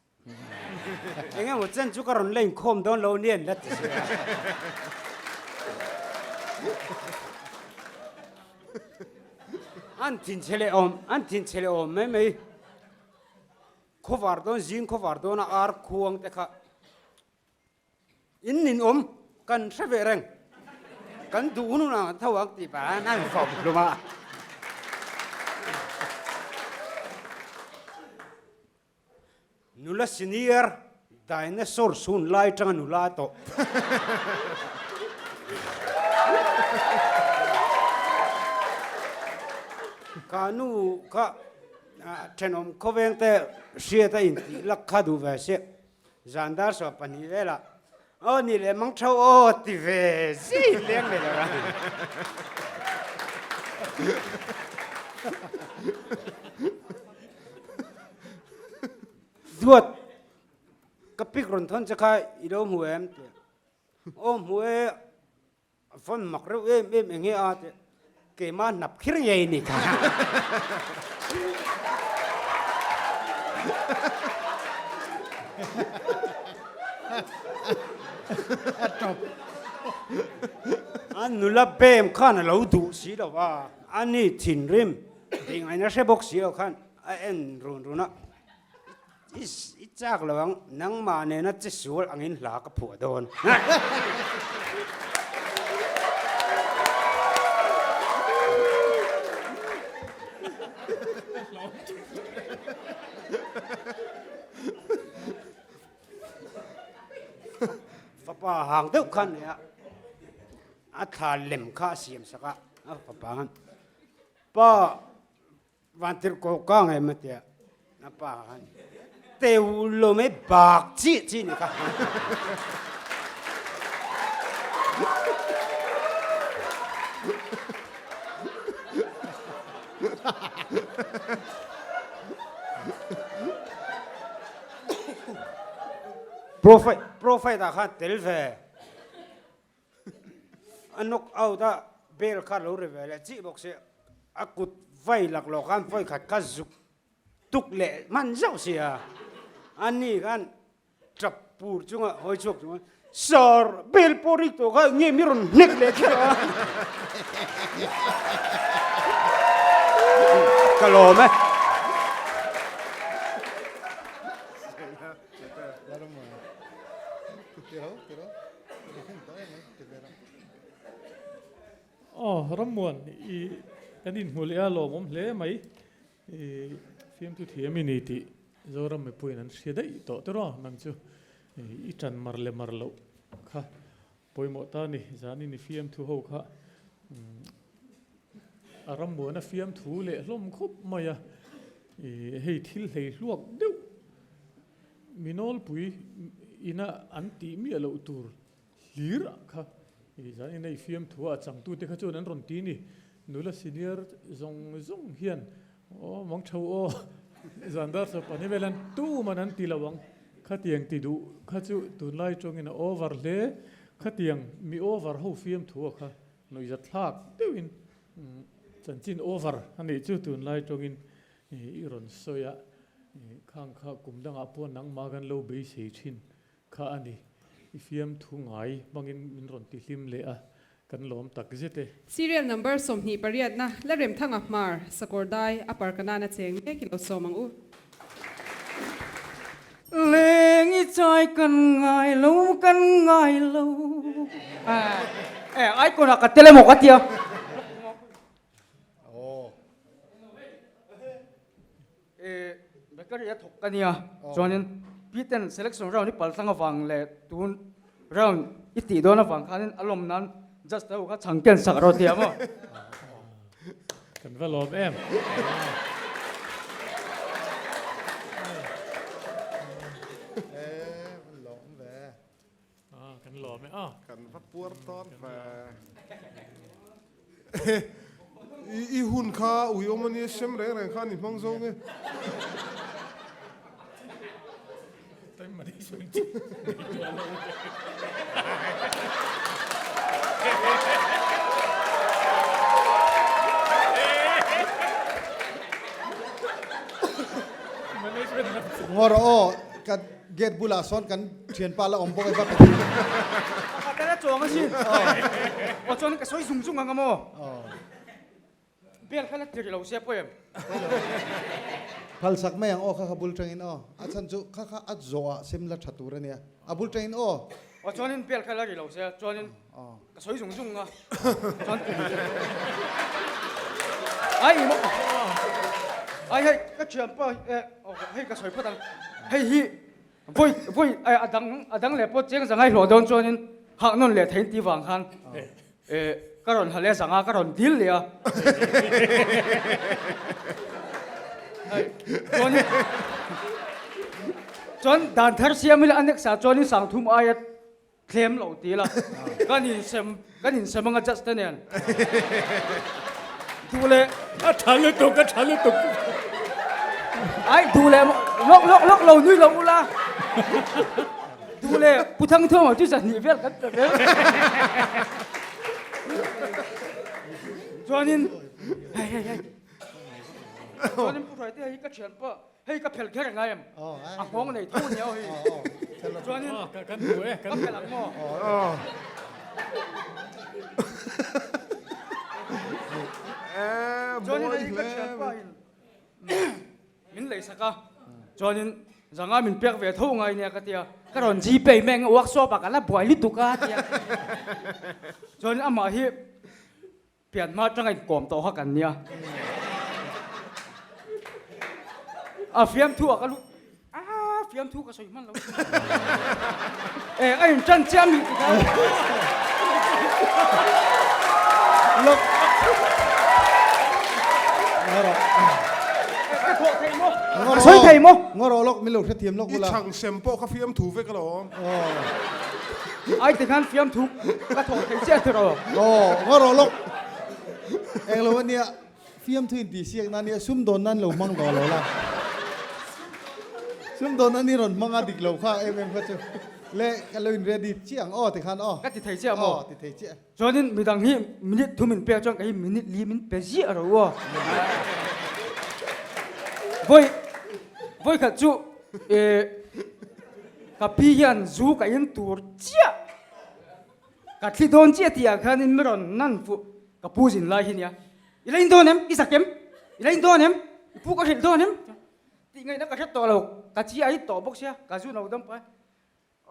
Eng emaw chen chu ka rawn la inkhawm dawn lo nia an la ti si a. An thinchhe leh awm, an thinchhe leh awm mai mai. Khawvar dawn, zing khawvar dawna ar khuang te kha In ninawm kan hre ve reng. Kan duh hun hunah kan tho ang tih pah hian a infawm hlum a. Nula senior dinosaur sun lai tanga nula tawh. Ka nu kha thenawm khawveng te hriat a intih lak kha duh ve se. Zan dar sawm pahnih velah aw ni leh mang tho aw ti ve zin leng ve lo ra. Duat ka pik rawn thawn che kha i lo hmu em ti aw hmu e A vawn mak reuh em em enge a tih keimah hnap khir ngei ni kha. A tawp. A nula bem khan a lo duh si lo va, a ni thinrim tih ngaihna hre bawk si lo khan a en run run a. I chak lo ang, nangmah nena che sual angin hla ka phuah dawn. Fapa hang deuh khan nei a, a thla lem kha a siam sak a, a fapa khan, Pa, Van tirh ko ka ngei ma tiah na pa khan teu lo mai bak chih chih ni kha. Profit profit ah khan tel ve. A knock out a bell kha lo ri ve leh chih bawk si a kut vai laklawh khan vawi khat kha zuk tuk leh hman zauh si a a ni khan tap pur chunga hawi chhuak chunga sir bell pawh rik tawh kha nge mi rawn hnek leh kher a ka lawm e. Aw Rammuan i kan inhmu leh a lawmawm hle mai i fiamthu thiam i ni tih Zoram mipuiin an hria daih tawh te rawh nang chu i tan mar leh mar loh kha pawimawh ta ni zanin i fiamthu ho kha a Rammuana fiamthu leh hlawm khawp mai a i hei thil hlei hluak deuh Mi nawlpui ina an tih miah loh tur hlir ah kha i zan ina i fiamthu a changtute kha chuan an rawn ti ni. Nula senior zawng zawng hian aw mang tho aw zan dar sawp ani vel an tuman an ti lo ang. Khatiang ti duh kha chu tunlai tawngin a over hle. Khatiang mi over ho fiamthu ah kha nuihzat thlak deuhin chanchin over a nih chu tunlai tawngin I rawn sawi a, khang kha kum dangah pawh nangmah kan lo beisei thin kha a ni. I fiamthu ngai hmangin min rawn ti hlim leh a, kan lawm tak zet e. Serial number 20 pariatna la Remthanga Hmar, Sakawrdai, Upper Kanana cheng mek i lo sawm ang u. Leng i chai kan ngai lo, kan ngai lo. Eh, icon ah ka tel emaw ka tia. Bakery a thawk ka nia, chuanin Piten selection round hi paltlang avang leh tun round i tih dawn avang khanin a lawm nan just ho kha chhang ken sak rawh tia maw. Kan va lawm em. Lawm ve. Kan lawm e a. Kan va puar tawn ve. I hun kha ui awm ania sem reng reng kha ni hmang zo nge. Ngawr aw ka gate bulah sawn kan Thianpa la awm bawk e va ka ti. Ka tel a chuang asin. Aw chuan ka sawi zung zung ang a maw? Bel kha la tir lo se pawh em? Phal sak mai ang aw kha kha bul tangin aw. A chhan chu kha kha a zawh ah sem la tha tur a nia. A bul tangin aw. Aw chuanin bel kha la ri lo se chuanin ka sawi zung zung a. Chuan Ai maw Ai hei ka thianpa hei ka sawi phawt ang. Hei hi Vawi vawi a dang a dang leh pawh cheng zangai hlawh dawn chuanin hah nawn leh thein tih vang khan eh ka rawn ha leh zanga ka rawn dil leh a. Hei chuanin chuan dan thar siam ila a next ah chuanin sangthum aia Thlem lo ti la kan insem kan insem anga judge te nen duh leh a tha lutuk a tha lutuk ai duh leh lok lok lok lo nui lo ula duh leh pu thang thawng chu zahnih vel kan pe vel chuanin hei hei hei chuanin pu hruai te hi ka thian pawh Hei ka phel kher ngai em? A nghawng nei tho nia aw hei. Chuanin kan hmu e. Ka phel ang maw? Chuanin hei ka thianpa in min lei sak a. Chuanin zanga min pek ve tho ngai nia ka tia. Ka rawn Gpay mai ang workshop ah ka la buai lutuk a tia. Chuanin amah hi Pian hma atanga inkawm tawh kha kan nia. A fiamthu ah ka lut a fiamthu ka sawi hman lo. E a in tan chiah mi ti kha. Lok. Ngawrh. Ka thawh thei maw? Ka sawi thei maw? Ngawrh lok min lo hrethiam lok bula. I chhang sem pawh ka fiamthu vek alawm. Ai ti khan fiamthu ka thawh thei chiah tiraw. Aw ngaw rawh lawk. Eng lo ania fiamthu in tih siak nan nia sumdawn nan lo hmang tawh lo la. Sumdawn nan i rawn hmang a dik lo kha em em kha chu. Le ka lo in ready chiah ang aw ti khan aw. Ka ti thei chiah maw? Aw ti thei chiah. Chuanin midang hi minute thu min pek chuan kei minute li min pe ziah ro aw. Vawi vawi khat chu eh ka pi hian zu ka in tur chiah ka thli dawn chiah tih ah khanin mi rawn nan fuh ka pu zin lai hi nia i la in dawn em i zak em i la in dawn em i pu ka hrilh dawn em tih ngaihna ka hre tawh lo ka chi a hit tawh bawk sia ka zu no dam pai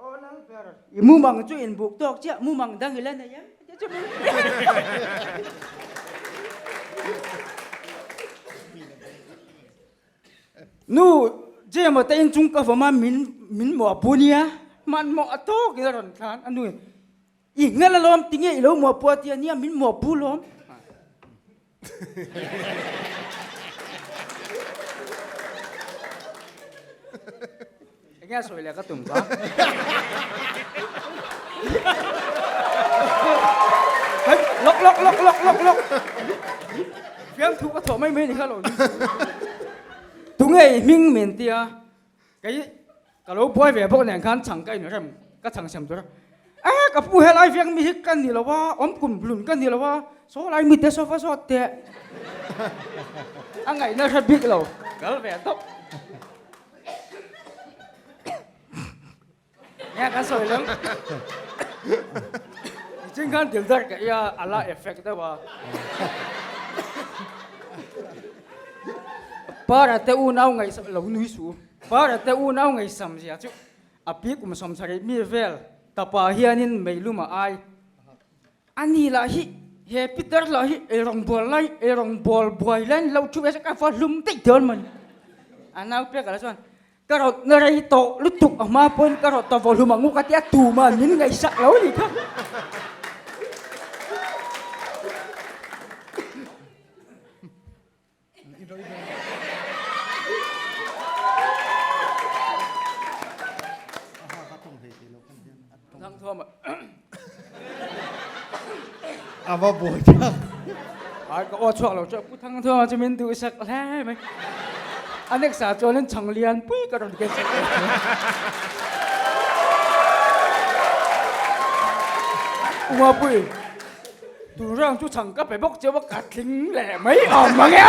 Aw lal ber, i mumang chu inbuk tawk chiah, mumang dang i la nei em? Tia chu min Nu, Jema te in chung ka vawm a, min min muahpu nia, hmanhmawh a tawk in a rawn thlan a nu in, i nghal alawm, tinge i lo muahpu a tia nia, min muahpu lawm. Enge a sawi leh ka tum ka. Hei, lok lok lok lok lok lok. Fiam thu ka thawh mai mai ni kha lo ni. Tunge i hming min tia kei Ka lo buai ve bawk nen khan chhang ka inrem ka chhang sem tur a, Eh ka pu helai vek mi hi ka ni lo a, awm kum hlun ka ni lo a, saw lai mite sofa zawt teh a ngaihna hre bik lo, kal ve tawp. Nge kan sawi lem nichin khan dil dar ka ia a la effect deuh a. Para te unau ngaihsak lo nui suh. Para te unau ngaihsam zia chu a pi kum 70 mi vel tapa hianin meilum a ai. A ni lah hi he Peter lah hi ei rawng bual lai ei rawng bual buai lain lo thu ve se ka va hlum daih dawn mawni. A nau pek ala chuan ka rawt na rei tawh lutuk a hma pawhin ka rawt ta vawhlum ang u ka tia tuman min ngaihsak lo ni kha. A va buai tak. Ai ka aw chhuak lo chu Pu Thangthuama chu min duhsak hle mai. A next ah chuan in chhang lian pui ka rawn ken sak. Umapui Tun rang chu chhang ka pe bawk cheu a ka tling leh mai awm mang e.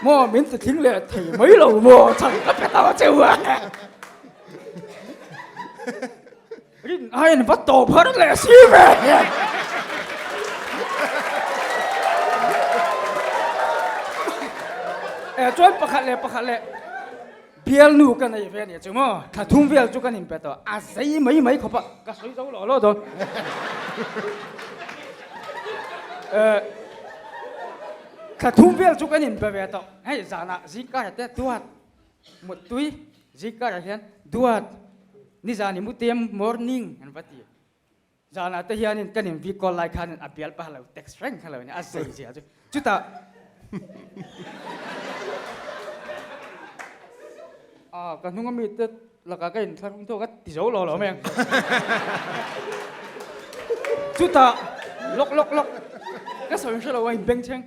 Maw min ti tling leh thei mai lo maw chhang ka pe ta cheu a. Rin aiin va tawp har leh si ve. E chuan pakhat leh pakhat leh. Bialnu ka nei ve a nih chu maw? Thla thum vel chu kan inpe tawh. A zei mai mai khawp a, ka sawi zo lo lo dawn. Eh, thla thum vel chu kan inpe ve tawh. Hei zanah zingkarah te duat muttui, zingkarah hian duat nizan i mutem morning an va ti. Zanah te hianin kan in vi call lai khanin a bial pah lo text reng kha lo ni a zei zia chu. Chutah a ka hnung ami te lakah ka inthlahrung thawk a ti zo lo lo mai ang. Chutah lawk lawk lawk ka sawi hre lo a inbengchheng.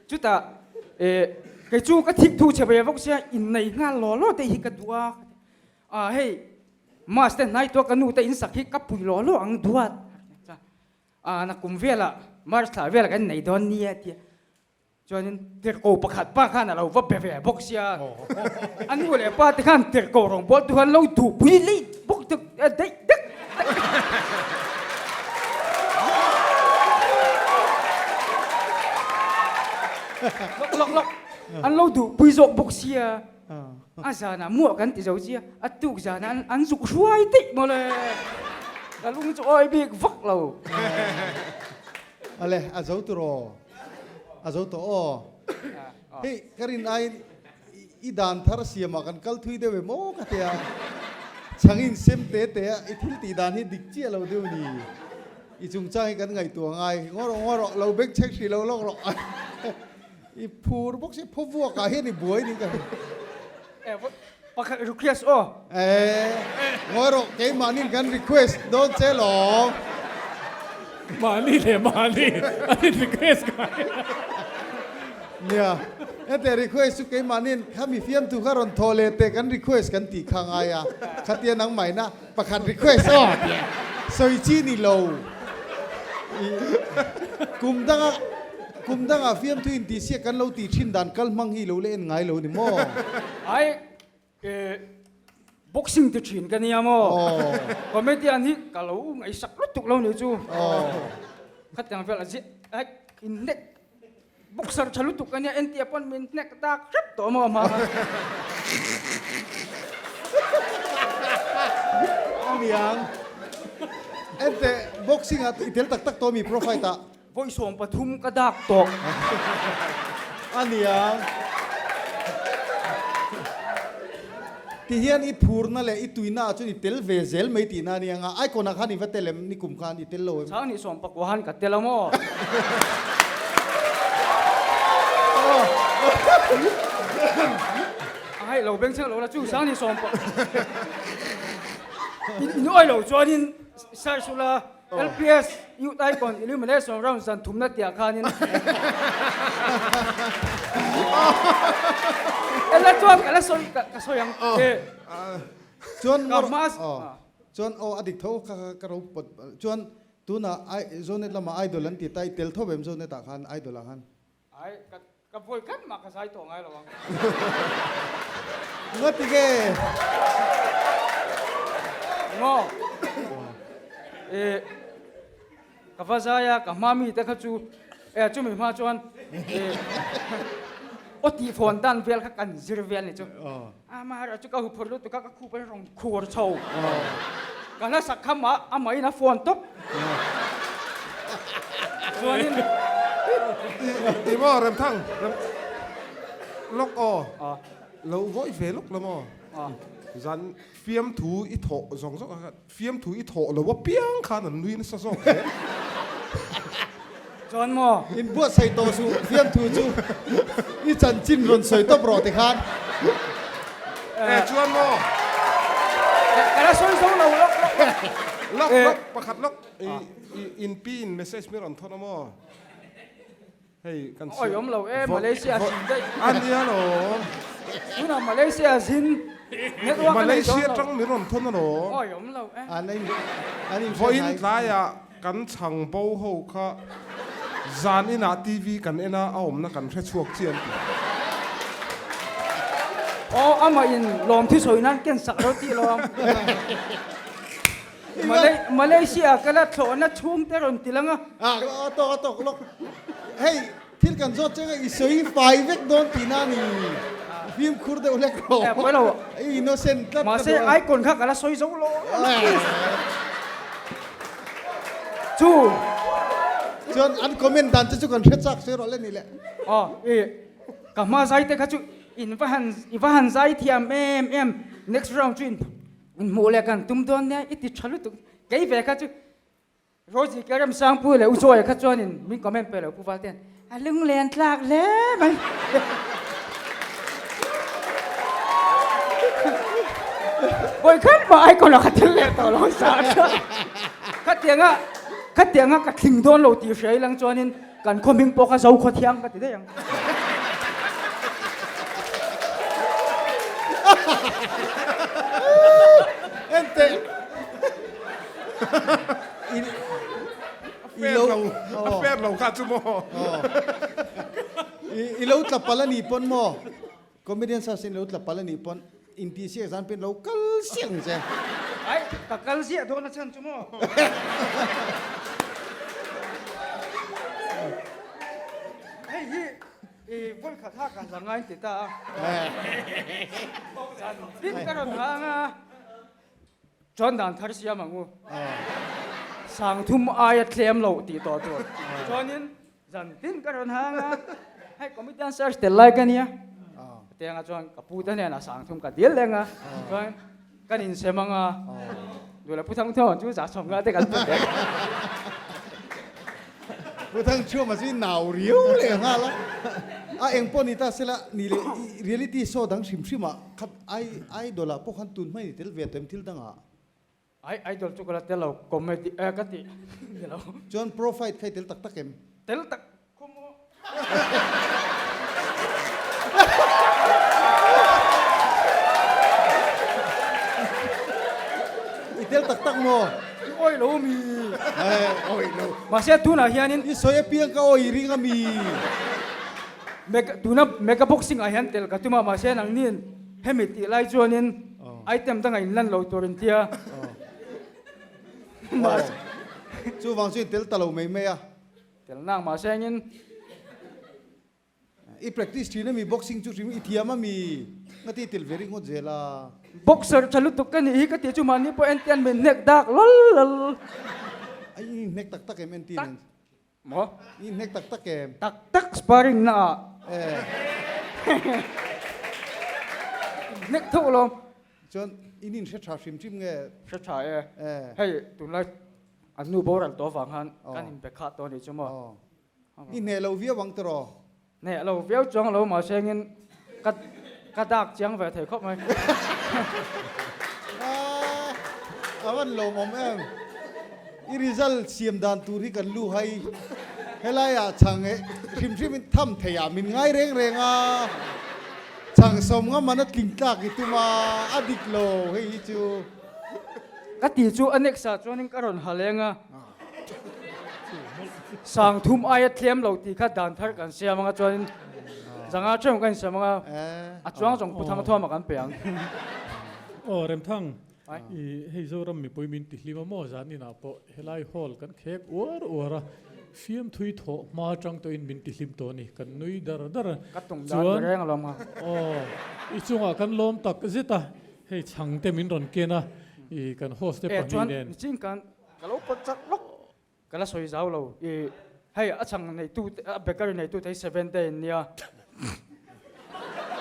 Chutah kei chu ka thik thu chhe ve vawk sia innei nghal law law te hi ka duh a. A hei Mas te hnai tuah ka nu te in sak hi ka pui law law ang duat a na kum velah March thla velah kan nei dawn nia tia chuanin tirhkoh pakhat pa khan a lo va be ve bawk sia a nu leh pa te khan tirhkoh rawngbawl tu khan lo duh pui lei bawk deuh daih dek lawk lawk lawk an lo duh pui zawk bawk sia. A zanah muah kan ti zo chia, a tuk zanah an zuk hruai daih mawle. Ka lung chu awi bik vak lo. Ale, a zo tur aw. A zo tawh aw. Hei, ka rin aiin i dan thar siamah kan kal thui deuh em aw ka tia. Chhangin sem te te a, i thil tih dan hi dik chiah lo deuh ni. I chungchang hi kan ngaihtuah ngai. Ngaw rawh, ngaw rawh, lo beng chhek hrih lo lawk rawh. I phur bawk si phaw vuak ah hian i buai ning ka Eh pakhat request aw. Eh ngawi rawh keimahni kan request dawn che lawm. Mahni leh mahni an in request ngai. Nia hete request chu keimahni khami fiamtu kha rawn thawh leh teh kan request kan tih kha ngai a khatia nangmahina pakhat request aw tia sawi chi ni lo i kum danga kum danga fiamthu in tih siak kan lo tih thin dan kal hmang hi lo la en ngai lo ni maw? Ai eh boxing ti thin ka nia maw? Comedian hi ka lo ngaihsak lutuk lo ni chu khatiang vel a ziah ai in nek Boxer tha lutuk ania entia pawn min hnek tak hrep tawh maw hma kha. Aniang. Ente boxing ah i tel tak tak tawh mi pro fight ah. Vawi 13 ka dak tawh. Aniang. Ti hian i phurna leh i tuina ah chuan i tel ve zel mai tihna aniang a, icon ah khan i va tel em nikum khan i tel lo em? Chang ni 14 han ka tel a maw? A ngaih lo beng chheng lo la chu sang ni sawm pawh in in awi lo chuanin search ula LPS Youth Icon Illumination Round zan thumna tiah khanin ela chuan ka la sawi ka sawi ang chuan chuan aw a dik tho kha ka ro pawt chuan Tunah ai Zonet lamah idol an ti ta, i tel tho em Zonet ah khan idol ah khan? Ai ka ka vawi khat mah ka zai tawh ngai lo ang. Nga ti nge? Maw? Eh ka va zai a, ka hma mi te kha chu eh chumi hma chuan eh aw tih fawn dan vel kha kan zir vel ni chu. Amaherawh chu ka huphurh lutuk a, ka khup a rawn khur chho. Ka hla sak kha mah amahin a phone tawp. Chuanin. I maw Remthang, Rem lawk aw. Lo ngawi ve lawk la maw? Zan fiamthu i thawh zawng zawng ah khan fiamthu i thawh lo apiang khan an nui nasa zawk hle. Chuan maw? In buatsaih tawh suh fiamthu chu i chanchin rawn sawi tawp rawh tikhan. E chuan maw? Ka la sawi zo lo lawk lawk lawk. Lawk lawk pakhat lawk i in pi in message mi rawn thawn a maw? Hei kan Oi awm lo e Malaysia zin daih. A nia lawm. Tunah Malaysia zin network a nei dawn lo. Malaysia tang min rawn thawn a lawm. Oi awm lo e. An in an in Vawiin tlaiah kan chhang bo ho kha zan inah TV kan en a, a awmna kan hre chhuak chian ti. Aw amah in lawm thi sawi nan ken sak lo tih lawm. Malaysia ka la thlawhna chhung te rawn ti lang a. A tawk a tawk lawk. Hei thil kan zawt cheng a i sawi fai vek dawn tihna a ni. Fimkhur deuh hlek rawh. Eh pawi lo. I innocent tlat ka duh a. Mahse icon kha ka la sawi zo lo. Chu. Chuan an comment dan che chu kan hre chak sawi rawh le ni le. Aw i ka hma zai te kha chu in va han i va han zai thiam em em next round chu in Inhmuh leh kan tum dawn nia i ti tha lutuk. Kei ve kha chu Rosie ke Remsangpui leh Ujoy kha chuanin min comment pe lo Pu Valtean a lunglen tlak hle mai. Vawi khat mah icon ah ka thil leh tawh lo sa chuan khatianga khatianga ka thling dawn lo tih hria ilang chuanin kan khaw hming pawh kha zo khaw thiang ka ti daih ang. Enteh. I lo a fair lo kha chu maw. I lo tla pal a nih pawn maw? Comedian search in lo tla pal a nih pawn inti siak zan pawhin lo kal siak ang che. Ai, ka kal ziah dawn a chhan chu maw? Hei hi i vawi khat ha ka za ngai ti ta a. Zan tin ka rawn hang a, chuan dan thar siam ang u. Sangthum aia tlem lo tih tawh tur. Chuanin Zan tin ka rawn hang a, hei comedian search tel lai ka nia. Tianga chuan ka pu te hnenah sang thum ka dil leng a, chuan kan insem ang a, duhla Pu Thangthuama chu za sawm nga te kan pe leh. Pu Thangthuama chu i nau riau leh nghal a, a eng pawh ni ta sela ni leh i reality show dang hrim hrim ah khat idol ah pawh khan tun hmai ni tel ve tawh em thil dang ah. Ai idol chu ka la tel lo comedy eh ka ti ni lo. Chuan pro fight kha i tel tak tak em? Tel tak khum u. I tel tak tak maw? I awi lo mi. Eh awi lo. Mahse tunah hianin. I sawi apiang ka awi ring a mi. Mega tuna mega boxing ah hian tel ka tum a mahse nangniin hemi tih lai chuanin Item danga in lan lo tur in tia. Chuvang chu in tel ta lo mai mai a. Tel nang mahse engin. I practice thin ami boxing chu hrim i thiam ami nga ti tel ve ringawt zel a. Boxer tha lutuk ka nih hi ka tih chu mahni pawh entian min hnek dak lal lal. A i hnek tak tak em entir nen. Maw? I hnek tak tak em? Tak tak sparring na ah. Eh. Hnek theuh lo. Chuan in in hre tha hrim hrim nge? Hre tha e. Eh. Hei tunlai an nu boral tawh avang khan kan in be khah tawh a nih chu maw? I hneh lo viau ang tiraw? Hneh lo viau chuang lo mahse engin ka ka dak chiang ve thei khawp mai. A van lawmawm em. I result siam dan tur hi kan lu hai. Helai ah chhang eh hrim hrim in tham thei ah min ngai reng reng a. Chhang sawm ngam an a tling tlak i tum a, a dik lo hei hi chu. Ka ti chu a next ah chuanin ka rawn ha leng a. Sang thum aia tlem lo tih kha dan thar kan siam anga chuanin zanga theuh kan insiam anga a chuang zawng Pu Thangthuama kan pe ang. Aw Remthang, i hei Zoram mipui min ti hlim a maw zan inah pawh helai hall kan khek uar uar a, fiamthui thawh hma atang tawhin min ti hlim tawh a ni, kan nui dar dar a. Ka tum dan ber reng alawm kha. Aw i chungah kan lawm tak zet a, hei chhangte min rawn ken a, i kan host te pahnih nen. Chuan nichin kan Ka lo pawt chak lawk. Ka la sawi zau lo i. Hei a chhang neitu te a bakery neitu te hi seven day an nia.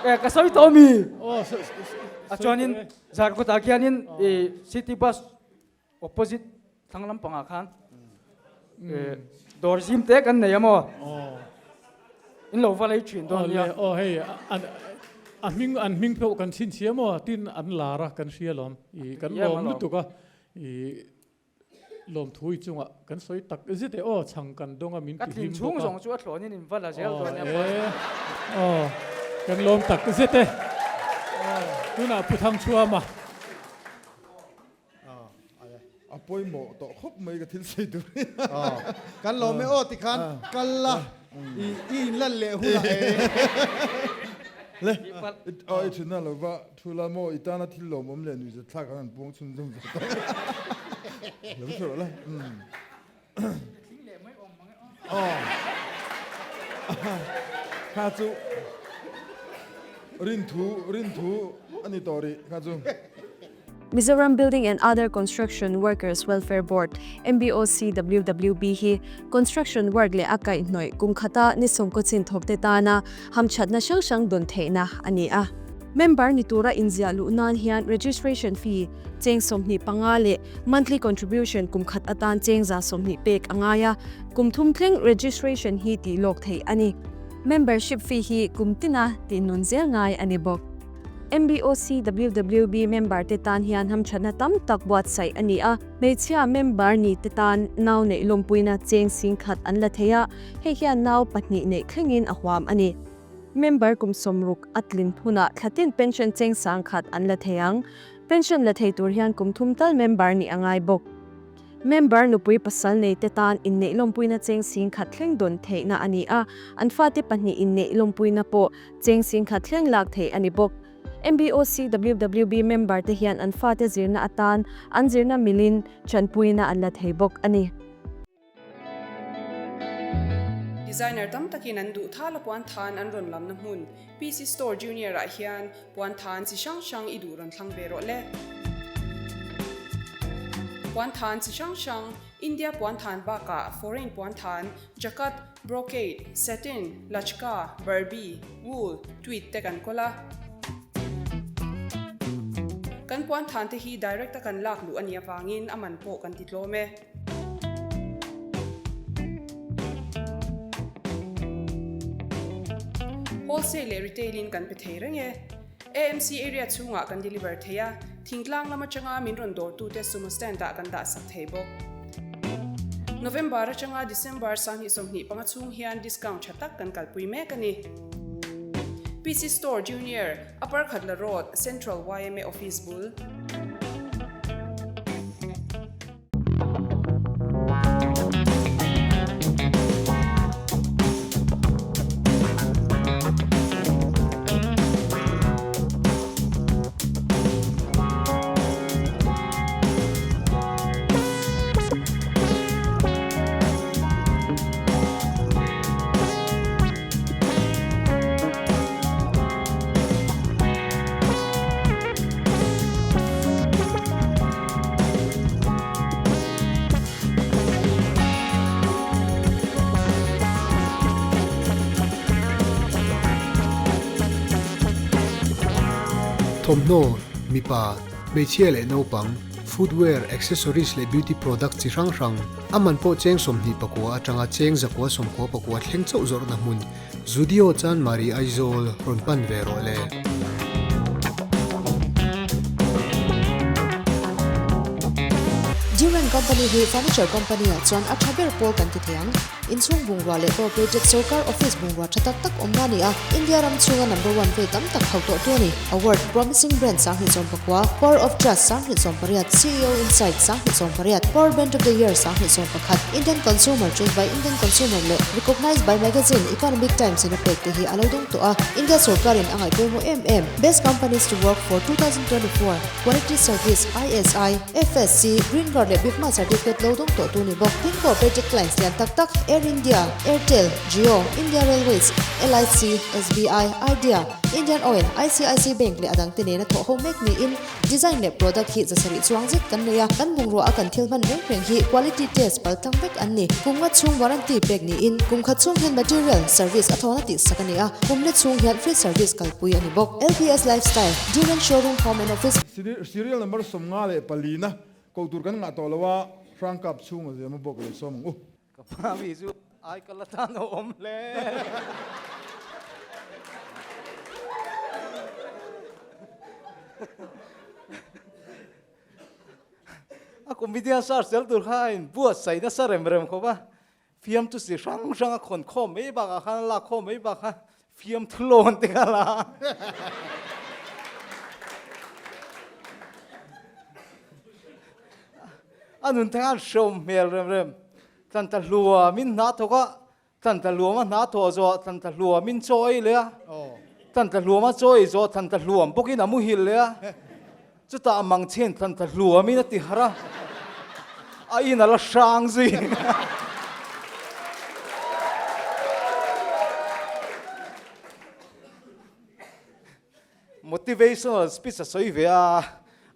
E ka sawi tawh mi. Aw A chuanin Zarkawtah khianin i city bus opposite thlang lampangah khan dawr zim te kan nei a maw? In lo va lei thin dawn nia. Aw hei a hming an hming pawh kan chhinchhiah maw tin an lar a kan hria lawm i kan lawm lutuk a i lawmthu i chungah kan sawi tak zet e aw chhang kan dawng a min ti hlim bawk a. Ka thin chhung zawng chu a thlawnin in va la zel dawn nia boss. Aw kan lawm tak zet e. Tunah Pu Thangchhuama. A pawimawh tawh khawp mai ka thil sawi tur hi. Kan lawm e aw tikhan kal la i i inlan leh hunah e. Le aw i thinna lo va thu la maw i tana thil lawmawm leh nuihzat thlak an han puang chhunzawm ve tawh. Lo thu rawh le. Kha chu rinthu rinthu a ni tawh rih kha chu. Mizoram Building and Other Construction Workers Welfare Board, MBOCWWB, hi construction work leh a kaihhnawih kum khata ni sawmkaw chin thawkte tana hamthatna hrang hrang dawn theihna a ni a. Member ni tura inziah luh nan hian registration fee cheng 25 leh monthly contribution kum khat atan cheng 120 pek a ngai a, kum thum thleng registration hi tih lawk theih a ni. Membership fee hi kum tina tih nun zel ngai a ni bawk. MBOCWWB member te tan hian hamthatna tam tak buatsaih a ni a, hmeichhia member ni te tan nau neih lawmpuina cheng singkhat an la thei a, hei hian nau pahnih neih thlengin a huam a ni. Member kum sawmruk a tlin hunah thlatin pension cheng sangkhat an la thei ang. Pension la thei tur hian kum thum tal member nih a ngai bawk. Member nupui pasal nei te tan inneih lawmpuina cheng singkhat thleng dawn theihna a ni a, an fate pahnih inneih lawmpuina pawh cheng singkhat thleng lak theih a ni bawk. MBOCWWB member te hian an fate zirna atan an zirna milin tanpuina an la thei bawk a ni. Designer tam takin an duh thal a puan than an rawn lamna hmun PC Store Junior ah hian puan than chi hrang hrang i duh rawn thlang ve rawh le. Puan than chi hrang hrang, India puan than bakah foreign puan than, jacquard, brocade, satin, lachka, barbie, wool, tweed te kan kawl a. Kan puan than te hi direct a kan lak luh a nih avangin a man pawh kan ti tlawm e. Wholesale leh retail in kan pe thei reng e. AMC area chhungah kan deliver thei a, thingtlang lam atanga min rawn dawrtute sumo stand ah kan dah sak thei bawk. November atanga December 2025 chhung hian discount tha tak kan kalpui mek a ni. PC Store Junior, Upper Khatla Road, Central yma Office bul. Thawmhnaw, mipa, hmeichhia leh naupang, footwear, accessories leh beauty products chi hrang hrang, a man pawh cheng 24 atanga cheng 199 thleng chauh zawrhna hmun Zudio Chanmari Aizawl rawn pan ve rawh le. Duran Company hi furniture company ah chuan a tha ber pawl kan ti thei ang. Inchhung bungrua leh corporated sorkar office bungrua tha tak tak awmna a ni a, India ram chhunga number one vei tam tak hauh tawh tu a ni. Award, Promising Brand 2019, Power of Trust 2018, CEO Insight 2018, Power Brand of the Year 2021, Indian Consumer Choose by Indian Consumer leh Recognized by Magazine Economic Times in a pek te hi a lo dawng tawh a, India sorkarin a ngaih pawimawh em em. Best Companies to Work for 2024, Quality Service, ISI, FSC, Green Guard leh Bifma. Certificate lo dawng tawhtu ni bawk. Tin, Cooperative Clients lian tak tak Air India, Airtel, Jio, India Railways, LIC, SBI, Idea, Indian Oil, ICIC Bank leh a dangte nena thawh ho mek niin Design leh product hi zasarih chuang zet kan nei a, kan bungrua a kan thil hman reng reng hi quality test pal tlang vek an ni. Kum nga chhung warranty pek niin kum khat chhung hian material, service a thawna tih sak a ni a, kum let chhung hian free service kalpui a ni bawk. LPS Lifestyle, Duran Showroom Home and Office. Serial number 54 na koh tur kan ngah tawh lo a, hrang kap chhung a zema bawk lo sawm ang u. Ka pa mi chu ai ka la tan a awm hle. A comedian sar sel tur kha a in buatsaih nasa rem rem khawp a, fiam chu si hrang hrang a khawn khawm mai bakah khan a lak khawm mai bak kha fiam thu lawn te kha la a. A nun theng an hreawm hmel rem rem. Tlan ta hlua min hna thawk a, tlan ta hluam a hna thawh zawh, tlan ta hlua min chaw ei leh a, tlan ta hluam a chaw ei zawh, tlan ta hluam bawkin a muhil leh a. Chutah a mang chhen tlan ta hluamin a ti harh a, a in a la hrang zui. Motivational speech a sawi ve a,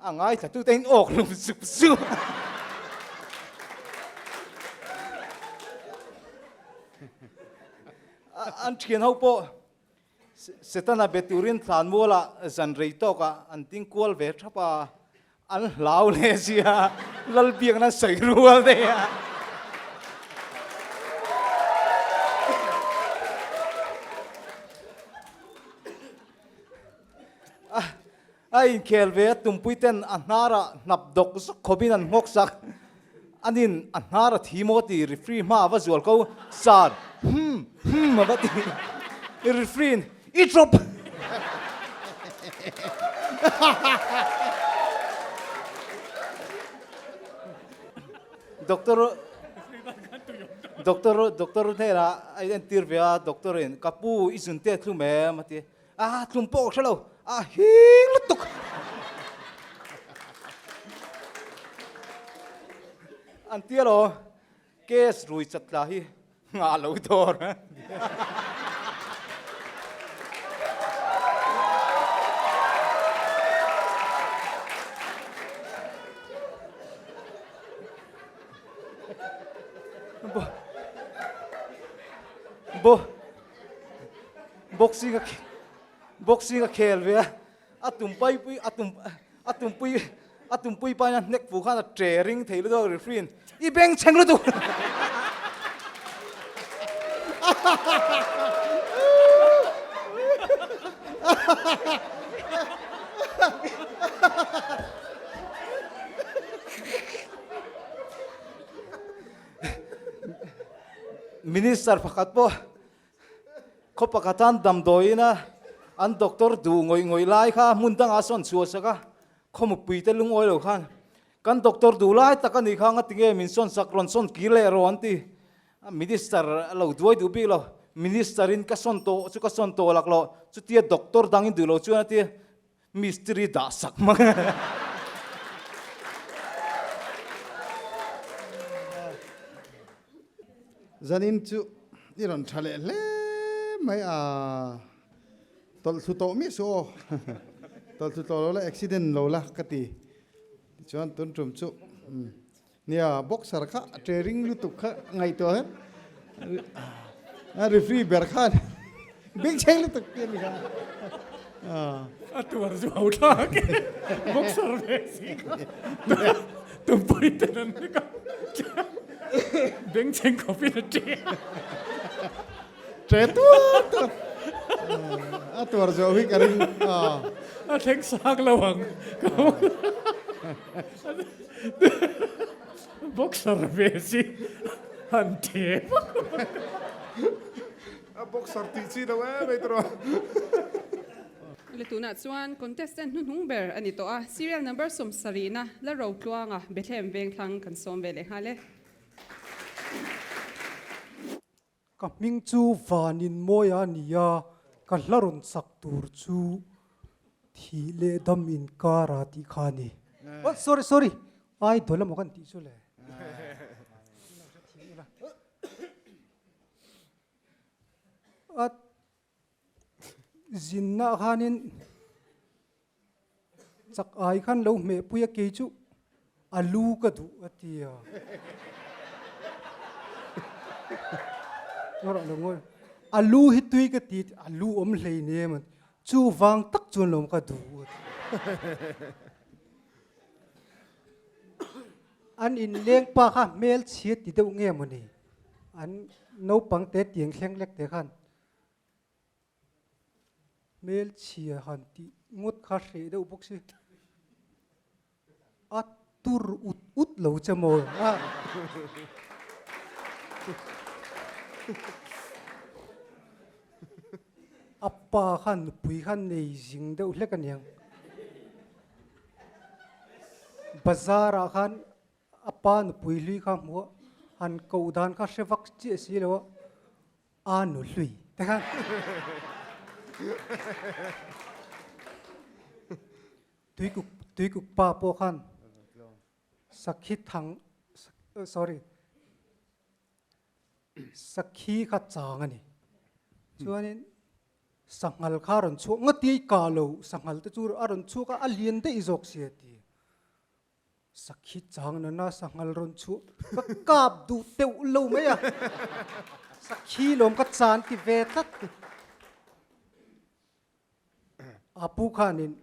a ngaithla tute in awk hlum zup zup. An thian ho pawh Setana be turin thlanmualah zan rei tawkah an ding kual ve thap a, an hlau leh sia, Lalbiakna an sawi rual daih a. A inkhel ve a tumpui ten a hnarah hnap dawk zawk khawpin an nghawk sak. Anin a hnar a thi maw ti referee hma a va zual ko sar hmm hmm a va ti referee in i drop. Doctor doctor doctor hnenah a inentir ve a doctor in ka pu i zun te a tlum em a ti a tlum pawh ka hre lo a hing lutuk. An tia lo case rui chat tla hi ngah lo dawr. Bo Boxing a boxing a khel ve a, a tum pai pui a tum a tum pui a tum pui pain a hnek fu khan a tre ring thei lutuk a referee in i beng chheng lutuk. Minister pakhat pawh Khaw pakhatan damdawiin a an doctor duh ngawih ngawih lai kha hmun dangah a sawn chhuah sak a, khaw mupui te lungawi lo khan kan doctor duh lai tak a nih kha nga tinge min sawn sak rawn sawn kir leh rawh an ti. Minister a lo duai duh bik lo, minister in ka sawn tawh chu ka sawn tawh lak loh chutia doctor dangin duh lo chuan a ti. Mistiri dah sak mang e. Zanin chu i rawn tha leh hle mai a, tawlh thlu tawh miah suh aw, tawlh thlu tawh lo la accident lo la ka ti, tichuan tun tum chu nia boxer kha a che ring lutuk kha ngaihtuah hian a referee ber khan bengchheng lutuk te a ni kha. A tuar chu ho thlak e, boxer ve si kha tumpui ten an nek a, bengchheng khawpin a che a. Che tuar tuar a tuar zawh hi ka ring a. A thleng sang lo ang. Boxer ve si han che vak vak. A boxer tih chi lo em ei tawh. Le tunah chuan contestant hnuhnung ber a ni tawh a, serial number 70 na la ro tluanga Bethlehem Vengthlang kan sawm ve leh nghal e. Ka hming chu Vanin Mawia a ni a, ka hla rawn sak tur chu thih leh dam inkara tih kha a ni. Oh, sorry, sorry, idol emaw kan tih chu le. A zinna khanin chak ai khan lo hmeh pui a kei chu a lu ka duh a ti a. A lu hi tui ka ti a lu awm hlei nem a ti. Chu vang tak chuan lawm ka duh a ti. An inleng pa kha hmel chhia ti deuh nge mawni? An naupang te tiang thleng lek te khan hmel chhia han tih ngawt kha hreh deuh bawk si. A tur ut ut lo che maw? A pa khan nupui khan nei zing deuh hlek aniang. Bazar ah khan a pa nupui hlui kha hmuh a, han koh dan kha hre vak chiah si lo a, a nu hlui te khan tuikuk tuikuk pa pawh khan sakhi thang sorry Sakhi kha chang a ni. Chuanin sanghal kha a rawn chhuak ngawt i ka lo, sanghal te chu a rawn chhuak a, a lian daih zawk si a ti. Sakhi chang nana sanghal rawn chhuah ka kap duh teuh lo mai a, sakhi lawm ka chan ti ve tlat. A pu khanin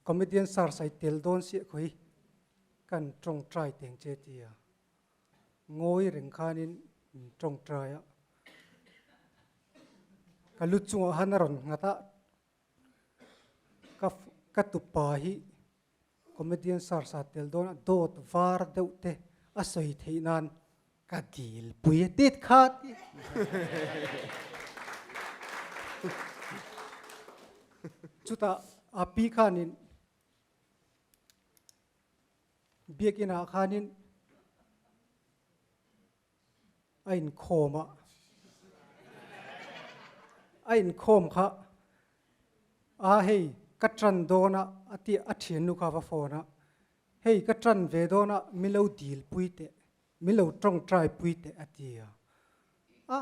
Comedian Search ai tel dawn siah khawi kan tawngtai teng che tia ngawi reng khanin min tawngtai a, ka lu chungah khan a rawn nghat a, ka ka tupa hi Comedian Search ah tel dawn a dawt var deuh te a sawi theih nan Ka dil pui a tit kha ti. Chutah a pi khanin biakinn ah khanin a inkhawm a, a inkhawm kha a hei ka ṭan dawn a a ti a ṭhiannu kha va phone a, hei ka ṭan ve dawn a mi lo dil pui teh. Min lo tawngtai pui teh a ti a. A,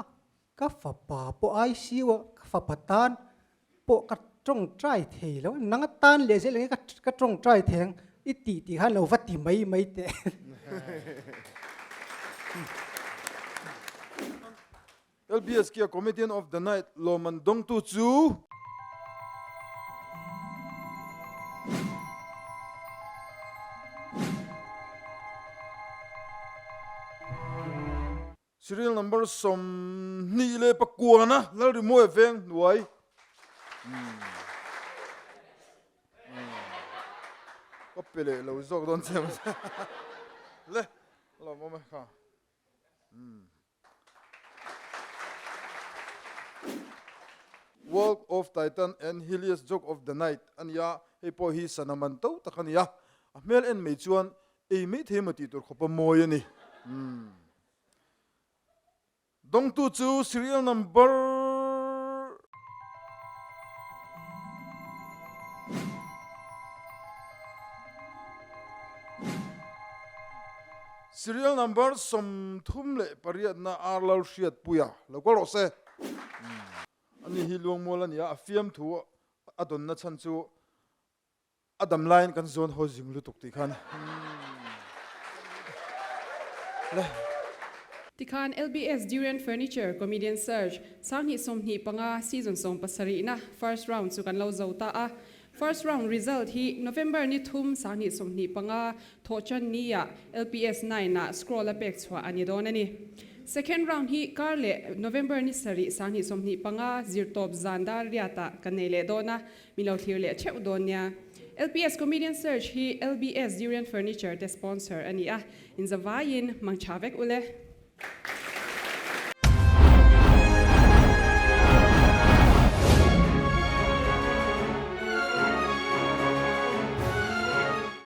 ka fapa pawh ICU ah ka fapa tan pawh ka tawngtai thei lo, nang atan leh zel enge ka tawngtai thei ang i tih tih khan lo va ti mai mai teh. LBSK a Comedian of the Night lawmman dawngtu chu. Serial number 29 Lalrimuai veng hnuai. Ka pe leh lo zawk dawn che le lawmawm e kha. Walk of Titan and Helios Joke of the Night a ni a, hei pawh hi sana man to tak a ni a, a hmel en mai chuan ei mai thei emaw tih tur khawpa mawi a ni. Dawngtu chu serial number. Serial number 38 na Ar Lalhriatpuia lo kal rawh se. Ani hi Luangmual a ni a, a fiamthu a dawnna chhan chu A dam laiin kan zawn haw zing lutuk tih khan le. Tikhan LBS Durian Furniture Comedian Search 2025 Season 70 na First Round chu kan lo zo ta a. First Round result hi November ni thum 2025 thawhchan nia LPS 9 ah scroll a pek chhuah a ni dawn a ni. Second Round hi kar leh November ni sarih 2025 zirtawp zan dar riatah kan nei leh dawn a. Min lo thlir leh theuh dawn nia. LPS Comedian Search hi LBS Durian Furniture te sponsor a ni a, inzavaiin mangtha vek ule.